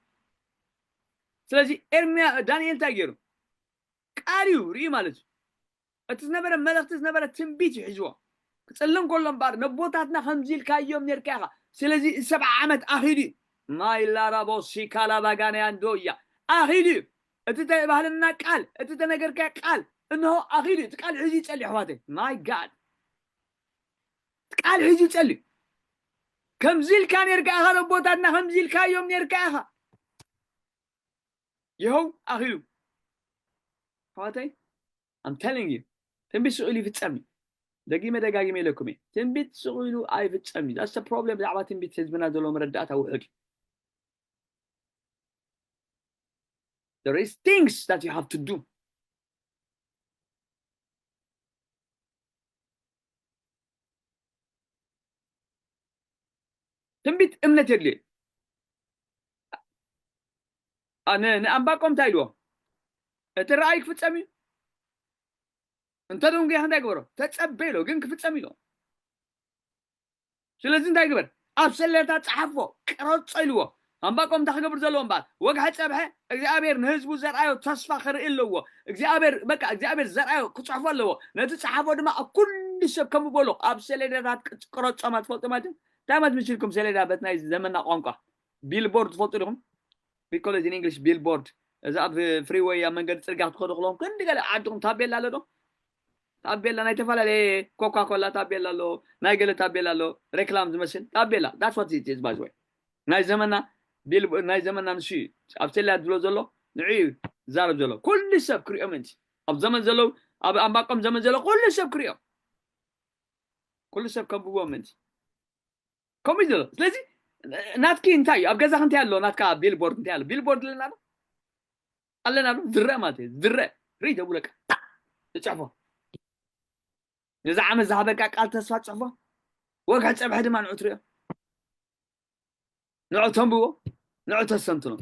ስለዚ ኤርምያ ዳንኤል እንታይ ገይሩ? ቃል እዩ ርኢ ማለት እዩ። እቲ ዝነበረ መልእኽቲ ዝነበረ ትንቢት እዩ ሒዝዎ። ክጽልም ከሎ እምበኣር ነቦታትና ከምዚ ኢልካዮም ነርካ ኢኻ። ስለዚ እዚ ሰብዓ ዓመት ኣኺሉ እዩ። ማይ ላራቦ ሲካላ ባጋንያ እንዶ እያ ኣኺሉ እዩ። እቲ ተባህለና ቃል፣ እቲ ተነገርካ ቃል እንሆ ኣኺሉ እዩ። እቲ ቃል ሒዙ ይጸሊ ኣሕዋተይ። ማይ ጋድ፣ ቃል ሒዙ ይጸሊ። ከምዚ ኢልካ ነርካ ኢኻ ነቦታትና ከምዚ ኢልካዮም ነርካ ኢኻ። ይኸው ኣኺሉ ኣሕዋተይ። I'm telling you ትንቢት ስቕ ኢሉ ይፍጸም እዩ። ደጊመ ደጋጊመ ኢለኩም እየ፣ ትንቢት ስቕ ኢሉ ኣይፍጸም እዩ። That's the problem። ብዛዕባ ትንቢት ህዝብና ዘሎ መረዳእታ ውሑድ እዩ። There is things that you have to do። ትንቢት እምነት የድልዮ። ንኣንባቆም እንታይ ኢልዎ? እቲ ራእይ ክፍጸም እዩ። እንተ ደንጉያ እንታይ ግበሮ? ተጸበ ኢሎ፣ ግን ክፍጸም ኢሎ። ስለዚ እንታይ ግበር? ኣብ ሰሌዳ ጸሓፎ፣ ቅረጾ ኢልዎ። ኣንባቆም እንታይ ክገብር ዘለዎ እምበኣር? ወግሐ ጸብሐ እግዚኣብሔር ንህዝቡ ዘርኣዮ ተስፋ ክርኢ ኣለዎ። እግዚኣብሔር በቃ እግዚኣብሔር ዘርኣዮ ክጽሕፎ ኣለዎ። ነቲ ጸሓፎ ድማ ኣብ ኩሉ ሰብ ከም በሎ ኣብ ሰሌዳታት ቅረጾማ ትፈልጡ ማለት እዩ። እንታይ ማለት ምችልኩም ሰሌዳ በት ናይ ዘመና ቋንቋ? ቢልቦርድ ትፈልጡ ዲኹም? We call it in English billboard። እዚ ኣብ ፍሪወይ ኣብ መንገዲ ጽርግያ ክትኸዱ ከለኹም ክንዲ ገለ ዓድኹም ታቤላ ኣሎ ዶ? ታቤላ ናይ ዝተፈላለየ ኮካ ኮላ ታቤላ ኣሎ፣ ናይ ገለ ታቤላ ኣሎ፣ ሬክላም ዝመስል ታቤላ። That's what it is by the way። ናይ ዘመና ቢል ናይ ዘመና ንሱ እዩ ኣብ ቴሌ ድሎ ዘሎ ንዑ እዩ ዝዛረብ ዘሎ። ኩሉ ሰብ ክሪኦ ምእንቲ ኣብ ዘመን ዘለዉ ኣብ ኣንባቆም ዘመን ዘሎ ኩሉ ሰብ ክሪኦ ኩሉ ሰብ ከንብቦ ምእንቲ ከምኡ እዩ ዘሎ። ስለዚ ናትኪ እንታይ እዩ ኣብ ገዛኺ እንታይ ኣሎ ናትካ ቢልቦርድ እንታይ ኣሎ ቢልቦርድ ኣለና ዶ ኣለና ዶ ዝረአ ማለት እዩ ዝረአ ርኢ ደውለካ ትፅሕፎ ነዚ ዓመት ዝሃበካ ቃል ተስፋ ትፅሕፎ ወግሐ ፀብሐ ድማ ንዑ ትሪኦ ንዑ ተንብቦ ንዑ ተስተንትኖ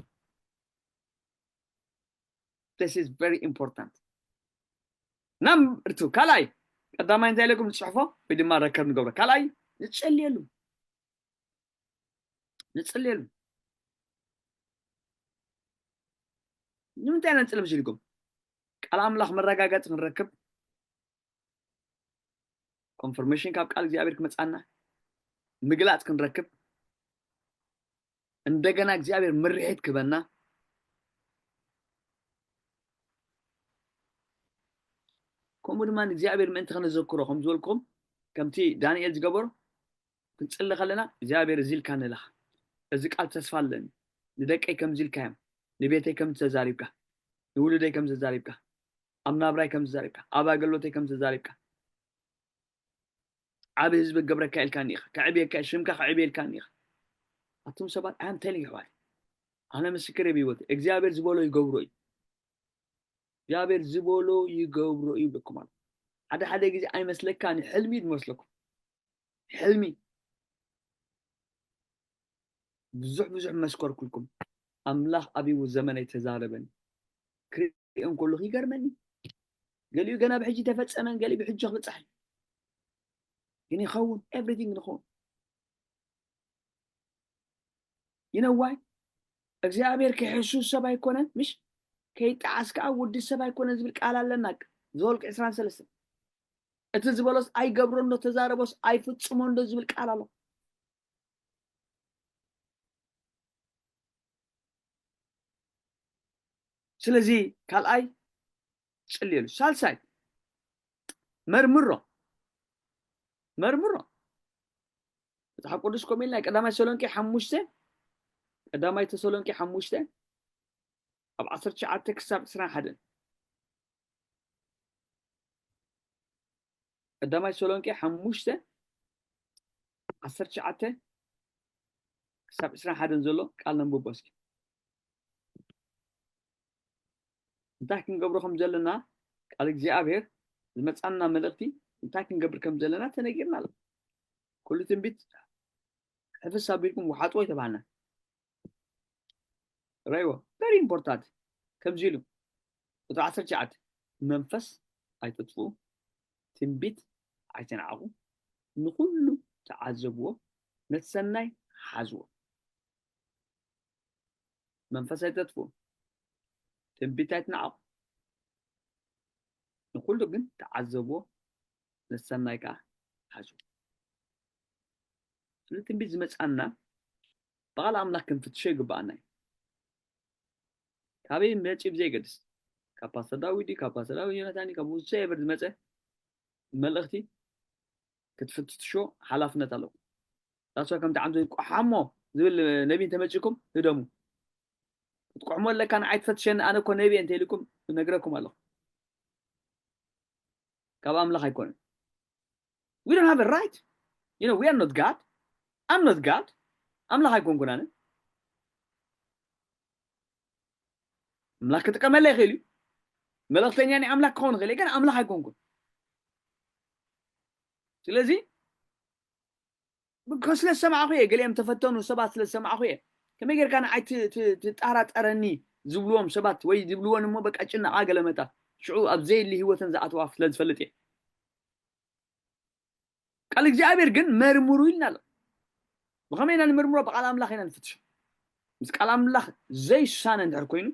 This is very important። ናም እርቱ ካልኣይ ቀዳማይ እንታይ ኢለኩም ንፅሕፎ ወይ ድማ ረከብ ንገብሮ ካልኣይ ንፀልየሉ ንፅልየሉ ንምንታይ ኢና ንፅሊ መሲልኩም ቃል ኣምላኽ መረጋገፂ ክንረክብ ኮንፈርሜሽን ካብ ቃል እግዚኣብሔር ክመፃና ምግላፅ ክንረክብ እንደገና እግዚኣብሔር ምርሒት ክበና ከምኡ ድማ እግዚኣብሔር ምእንቲ ከነዘክሮ ከም ዝበልኩም ከምቲ ዳንኤል ዝገበሮ ክንፅሊ ከለና እግዚኣብሔር እዚ ኢልካ ንላኽ እዚ ቃል ተስፋ ኣለኒ ንደቀይ ከምዚ ኢልካዮም ንቤተይ ከምዚ ተዛሪብካ ንውሉደይ ከምዚ ተዛሪብካ ኣብ ናብራይ ከምዚ ተዛሪብካ ኣብ ኣገልግሎተይ ከምዚ ተዛሪብካ ዓብ ህዝቢ ክገብረካ ኢልካኒ ኢኻ ከዕብየካ ሽምካ ከዕብየልካኒ ኢኻ ኣቱም ሰባት ኣም ቴሊንግ ኣሕዋት ኣነ ምስክር ብሂወት እግዚኣብሔር ዝበሎ ይገብሮ እዩ እግዚኣብሔር ዝበሎ ይገብሮ እዩ ይብለኩም ኣሎ ሓደ ሓደ ግዜ ኣይመስለካ ንሕልሚ እዩ ዝመስለኩም ሕልሚ ብዙሕ ብዙሕ መስከርኩልኩም ኣምላኽ ኣብዩ ዘመነይ ተዛረበኒ ክሪኦ እንከለኹ ይገርመኒ ገሊኡ ገና ብሕጂ ተፈጸመን ገሊኡ ብሕጂ ክብጻሕ ግን ይኸውን everything ንኸውን you know why እግዚኣብሔር ከይሕሱ ሰብ ኣይኮነን ምሽ ከይጠዓስ ከዓ ውዲ ሰብ ኣይኮነን ዝብል ቃል ኣለና ዘወልቅ ዕስራን ሰለስተን እቲ ዝበሎስ ኣይገብሮ እንዶ ተዛረቦስ ኣይፍጽሞ እንዶ ዝብል ቃል ኣሎ ስለዚ ካልኣይ ጽልየሉ ሳልሳይ መርምሮ መርምሮ መጽሓፍ ቅዱስ ከምኡ ኢልና ቀዳማይ ተሰሎንቄ ሓሙሽተ ቀዳማይ ተሰሎንቄ ሓሙሽተ ካብ ዓሰርተ ትሽዓተ ክሳብ ዕስራን ሓደን ቀዳማይ ተሰሎንቄ ሓሙሽተ ዓሰርተ ትሽዓተ ክሳብ ዕስራን ሓደን ዘሎ ቃል ነንብቦ እስኪ። እንታይ ክንገብሮ ከም ዘለና፣ ቃል እግዚኣብሔር ዝመጻና መልእኽቲ፣ እንታይ ክንገብር ከም ዘለና ተነጊርና ኣሎ። ኩሉ ትንቢት ሕፍስ ኣቢልኩም ውሓጥዎ ኣይተባህልና። ረይዎ፣ very important። ከምዚ ኢሉ፣ ቁጽሪ ዓሰርተ ትሽዓተ፣ መንፈስ ኣይተጥፍኡ፣ ትንቢት ኣይተናዕቑ፣ ንኹሉ ተዓዘብዎ፣ ነቲ ሰናይ ሓዝዎ። መንፈስ ኣይተጥፍኡ፣ ትንቢት ኣይትናዕቑ፣ ንኹሉ ግን ተዓዘብዎ፣ ነቲ ሰናይ ከኣ ሓዝዎ። ስለ ትንቢት ዝመጻና ብቓል ኣምላኽ ክንፍትሾ ይግብኣና እዩ። ካበይ መጺኡ ብዘይገድስ፣ ካብ ፓስተር ዳዊት ድዩ፣ ካብ ፓስተር ዳዊት ዮናታን ድዩ፣ ካብ whosoever ዝመጸ መልእኽቲ ክትፍትሾ ሓላፍነት ኣለዎ። ዳስ ከምቲ ዓምዞ ቆሓሞ ዝብል ነቢ እንተመጺእኩም ህደሙ። ክትቆሕሞ ኣለካ፣ ንዓይ ትፈትሸኒ፣ ኣነ እኮ ነቢ እየ እንተኢልኩም እነግረኩም ኣለኹ። ካብ ኣምላኽ ኣይኮነን። We don't have a right. You know, we are not God. I'm not God. ኣምላኽ ኣይኮንኩን ኣነ። ኣምላኽ ክጥቀመለይ ይኽእል እዩ። መልእኽተኛ ናይ ኣምላኽ ክኸውን ይኽእል እዩ፣ ግን ኣምላኽ ኣይኮንኩን። ስለዚ ብከ-፣ ስለ ዝሰማዕኹ እየ፣ ገሊኦም ተፈተኑ ሰባት ስለ ዝሰማዕኹ እየ። ከመይ ጌርካ ንዓይ ት-፣ ት-፣ ትጠራጠረኒ ዝብልዎም ሰባት ወይ ዝብልወን እሞ በቃ ጭነቓ ገለመታ። ሽዑ ኣብ ዘየድሊ ህይወተን ዝኣተዋ ስለ ዝፈልጥ እየ። ቃል እግዚኣብሔር ግን መርምሩ ኢልና ኣሎ። ብኸመይ ኢና ንምርምሮ? ብቃል ኣምላኽ ኢና ንፍትሾ። ምስ ቃል ኣምላኽ ዘይሳነ እንድሕር ኮይኑ፣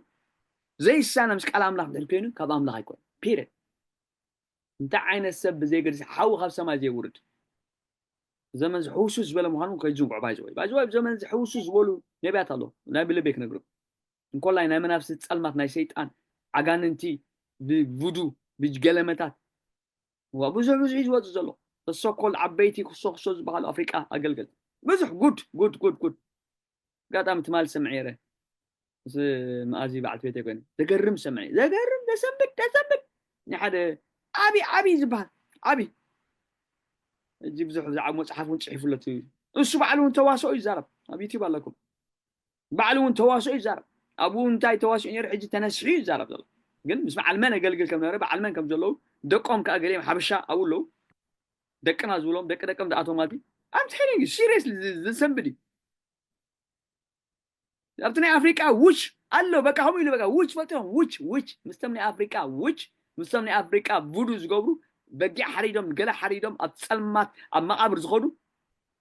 ዘይሳነ ምስ ቃል ኣምላኽ እንድሕር ኮይኑ፣ ካብ ኣምላኽ ኣይኮነን። ፒርየድ። እንታይ ዓይነት ሰብ ብዘይገድስ ሓዊ ካብ ሰማይ ዘይውርድ። ዘመን እዚ ሕውስውስ ዝበለ ምዃኑ ከይትዝንግዑ። ባይዘወይ ባይዘወይ ዘመን እዚ ሕውስውስ ዝበሉ ነቢያት ኣለዉ። ናይ ብልበይ ክነግርኩም። እንኮላይ ናይ መናፍስቲ ጸልማት፣ ናይ ሰይጣን ኣጋንንቲ፣ ብቡዱ፣ ብገለመታት፣ ዋ፣ ብዙሕ ብዙሕ እዩ ዝወጽእ ዘሎ። ተሰኮል ዓበይቲ ክሶ ክሶ ዝበሃሉ ኣፍሪቃ ኣገልገልቲ። ብዙሕ ጉድ፣ ጉድ፣ ጉድ፣ ጉድ። ኣጋጣሚ ትማል ሰምዐ ነይረ። ምስ መኣዚ በዓልቲ ቤተይ ኮይነ። ዘገርም ሰምዐ። ዘገርም፣ ዘሰንብድ፣ ዘሰንብድ። ናይ ሓደ ዓቢ፣ ዓቢ ዝበሃል። ዓቢ። ሕጂ ብዙሕ ብዛዕባ መጽሓፍ እውን ጽሒፉ ኣሎ እቲ። እሱ ባዕሉ እውን ተዋስኦ ይዛረብ። ኣብ ዩቲዩብ ኣለኩም። ባዕሉ እውን ተዋስኦ ይዛረብ። ኣብኡ እንታይ ተዋስኦ ነይሩ፣ ሕጂ ተነሲሑ ይዛረብ ዘሎ። ግን ምስ በዓል መን ኣገልግል ከም ነበረ፣ በዓል መን ከም ዘለዉ፣ ደቆም ከኣ ገሊኦም ሓበሻ ኣብኡ ኣለዉ። ደቅና ዝብሎም፣ ደቂ ደቆም ዝኣተዉ ማለት እዩ። I'm telling you፣ seriously፣ ዝ-፣ ዘሰንብድ እዩ። ኣብቲ ናይ ኣፍሪቃ ውች ኣሎ፣ በቃ ከምኡ ኢሉ፣ በቃ ውች ፈልጥኹም፣ ውች፣ ውች፣ ምስቶም ናይ ኣፍሪቃ ውች፣ ምስቶም ናይ ኣፍሪቃ ቡዱ ዝገብሩ፣ በጊዕ ሓሪዶም፣ ገለ ሓሪዶም፣ ኣብ ጸልማት፣ ኣብ መቓብር ዝኸዱ፣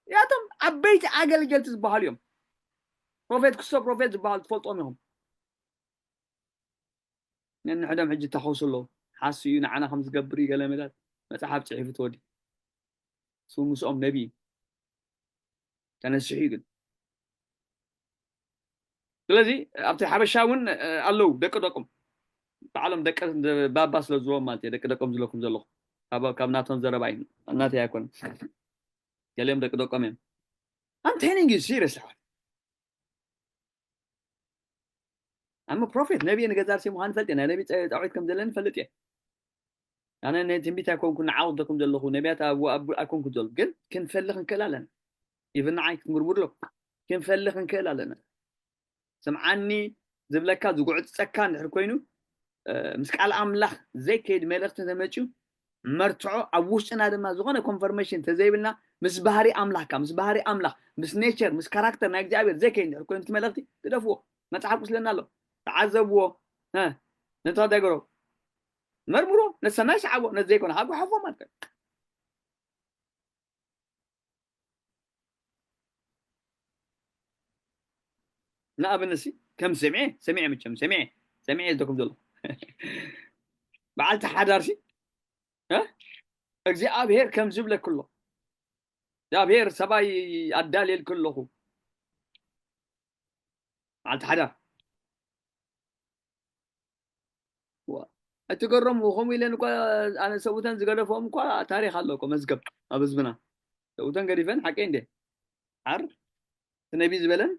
ያቶም ዓበይቲ ኣገልገልቲ ዝበሃሉ እዮም። ፕሮፌት ክስቶ ፕሮፌት ዝበሃሉ ትፈልጦም ኢኹም። ነንሕዶም ሕጂ ተኸሱ ኣለዉ። ሓሱ እዩ፣ ንዓና ከም ዝገብር እዩ፣ ገለ መታት መጽሓፍ ጽሒፉ ተወዲ። እሱ ምስኦም ነቢ እዩ። ተነሲሑ እዩ ግን። ስለዚ ኣብቲ ሓበሻ እውን፣ እ፣ ኣለዉ ደቂ ደቆም። ባዕሎም ደቂ ባባ ስለ ዝብሎም ማለት እዩ፣ ደቂ ደቆም ዝብለኩም ዘለኹ። ካብ፣ ካብ ናቶም ዘረባ እዩ፣ ናተይ ኣይኮነን። ገሊኦም ደቂ ደቆም እዮም። I'm telling you serious ኣሕዋት። I'm a prophet፣ ነቢ እየ፣ ንገዛ ርእሰይ ምዃን እፈልጥ እየ። ናይ ነቢ ጸ-፣ ጻውዒት ከም ዘለኒ እፈልጥ እየ። ኣነ ናይ ትንቢት ኣይኮንኩን፣ ንዓኹም ዘኩም ዘለኹ፣ ነቢያት ኣብ-፣ ኣብ-፣ ኣይኮንኩን ዘለኹ። ግን ክንፈሊ ክንክእል ኣለና። ኢቭን ንዓይ ክትምርምሩ ኣለኩም። ክንፈሊ ክንክእል ኣለና። ስምዓኒ ዝብለካ፣ ዝጉዕጽጸካ እንድሕር ኮይኑ፣ እ፣ ምስ ቃል ኣምላኽ ዘይከይድ መልእኽቲ እንተመጽዩ፣ መርትዖ ኣብ ውሽጥና ድማ ዝኾነ ኮንፈርሜሽን እንተዘይብልና፣ ምስ ባህሪ ኣምላኽካ፣ ምስ ባህሪ ኣምላኽ፣ ምስ ኔቸር፣ ምስ ካራክተር ናይ እግዚኣብሔር ዘይከይድ እንድሕር ኮይኑ፣ እቲ መልእኽቲ ግደፍዎ። መጽሓፍ ቅዱስ ለና ኣሎ። ተዓዘብዎ። እ፣ ነቲ እንታይ ገሮ? መርምሮ፣ ነቲ ሰናይ ሰዓቦ፣ ነቲ ዘይኮነ ከዓ ጓሓፎ ማለት እዩ። ንኣብነት ሲ፣ ከም ሰሚዐ፣ ሰሚዐ መቸም፣ ሰሚዐ፣ ሰሚዐ ዝደኩም ዘሎ። በዓልቲ ሓዳር ሲ፣ እ? እግዚኣብሔር ከም ዝብለክ ኣሎ። እግዚኣብሔር ሰብኣይ ኣዳልየልክ ኣለኹ። በዓልቲ ሓዳር። ዋ፣ ኣይትገረሙ። ከምኡ ኢለን እኳ ኣነ ሰብኡተን ዝገደፈኦም እኳ ታሪኽ ኣሎ እኮ፣ መዝገብ ኣብ ህዝብና። ሰብኡተን ገዲፈን፣ ሓቀይ እንዴ? ዓር፣ እቲ ነቢ ዝበለን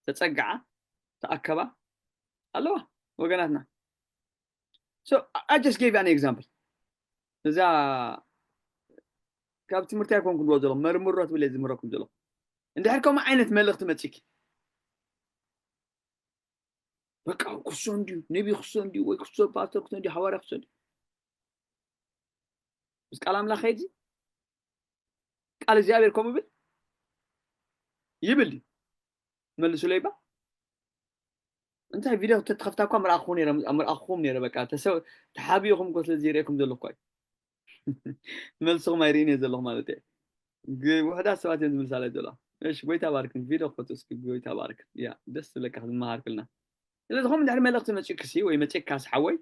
ተጸግዓ፣ ተኣከባ ኣለዋ ወገናትና። So, I just gave an example። እዛ ካብ ትምህርቲ ኣይኮንኩ ዝብሎ ዘለኹ፣ መርምሮ ትብል እየ ዝምህረኩም ዘለኹ። እንድሕር ከምኡ ዓይነት መልእኽቲ መጺኪ፣ በቃ ክሶ እንድዩ፣ ነቢ ክሶ እንድዩ፣ ወይ ክሶ ፓስተር ክሶ እንድዩ፣ ሓዋርያ ክሶ እንድዩ። ምስ ቃል ኣምላኽ ከይድዚ፣ ቃል እግዚኣብሔር ከምኡ ይብል፣ ይብል ድዩ? መልሱለይ እባ። እንታይ ቪድዮ ተትኸፍታ እኳ ምረኣኹ ነይረ፣ ምረኣኹም ነይረ። በቃ ተሰ-፣ ተሓቢእኹም እኮ ስለ ዘይርእየኩም ዘለኹ እኳ እዩ። መልስኹም ኣይርእይን እየ ዘለኹ ማለት እየ። ግ-፣ ውሑዳት ሰባት እዮም ዝምልሳለይ ዘለዋ። እሺ፣ ጎይታ ባርክን። ቪድዮ ክፈቱ እስኪ፣ ጎይታ ባርክ። ያ፣ ደስ ዝብለካ ዝመሃር ክልና። ስለዚ፣ ከምኡ እንድሕር መልእኽቲ መጺእክሲ ወይ መጺእካስ ሓወይ፣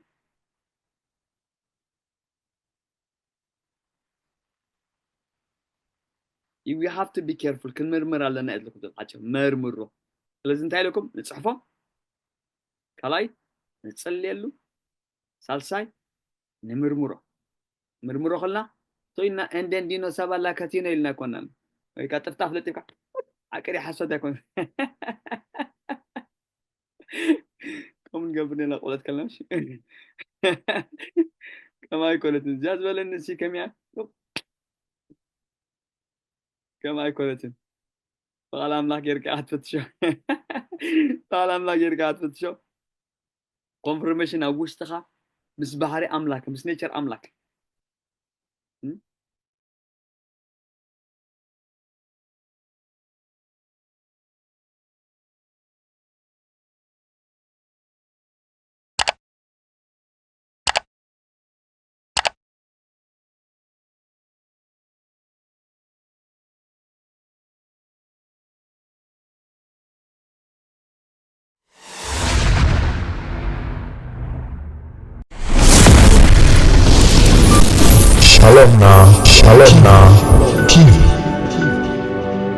you have to be careful፣ ክንምርምር ኣለና እየ ዝብለኩም ዘለኹ። ሓቂ መርምሮ። ስለዚ እንታይ ኢለኩም ንጽሕፎ? ካልኣይ ንጽልየሉ፣ ሳልሳይ ንምርምሮ። ምርምሮ ከልና፣ ቶይና ኤንደን ዲኖ ሳባላ ከቲኖ ኢልና ኣይኮናን። ወይ ከኣ ጥፍጣፍ ለጢፍካ፣ ዓቅሪ ሓሶት ኣይኮነን። ከምኡ ንገብር ኔና ቆልዑት ከለና፣ እሺ። ከምኣ ኣይኮነትን። እዚኣ ዝበለኒ እሲ ከመይ እያ? ከምኣ ኣይኮነትን። ብቓል ኣምላኽ ጌርካ ኢኻ ትፍትሾ። ብቓል ኣምላኽ ጌርካ ኢኻ ትፍትሾ። ኮንፈርሜሽን ኣብ ውሽጥኻ ምስ ባህሪ ኣምላክ፣ ምስ ኔቸር ኣምላክ። እም? ሻሎምና፣ ሻሎምና፣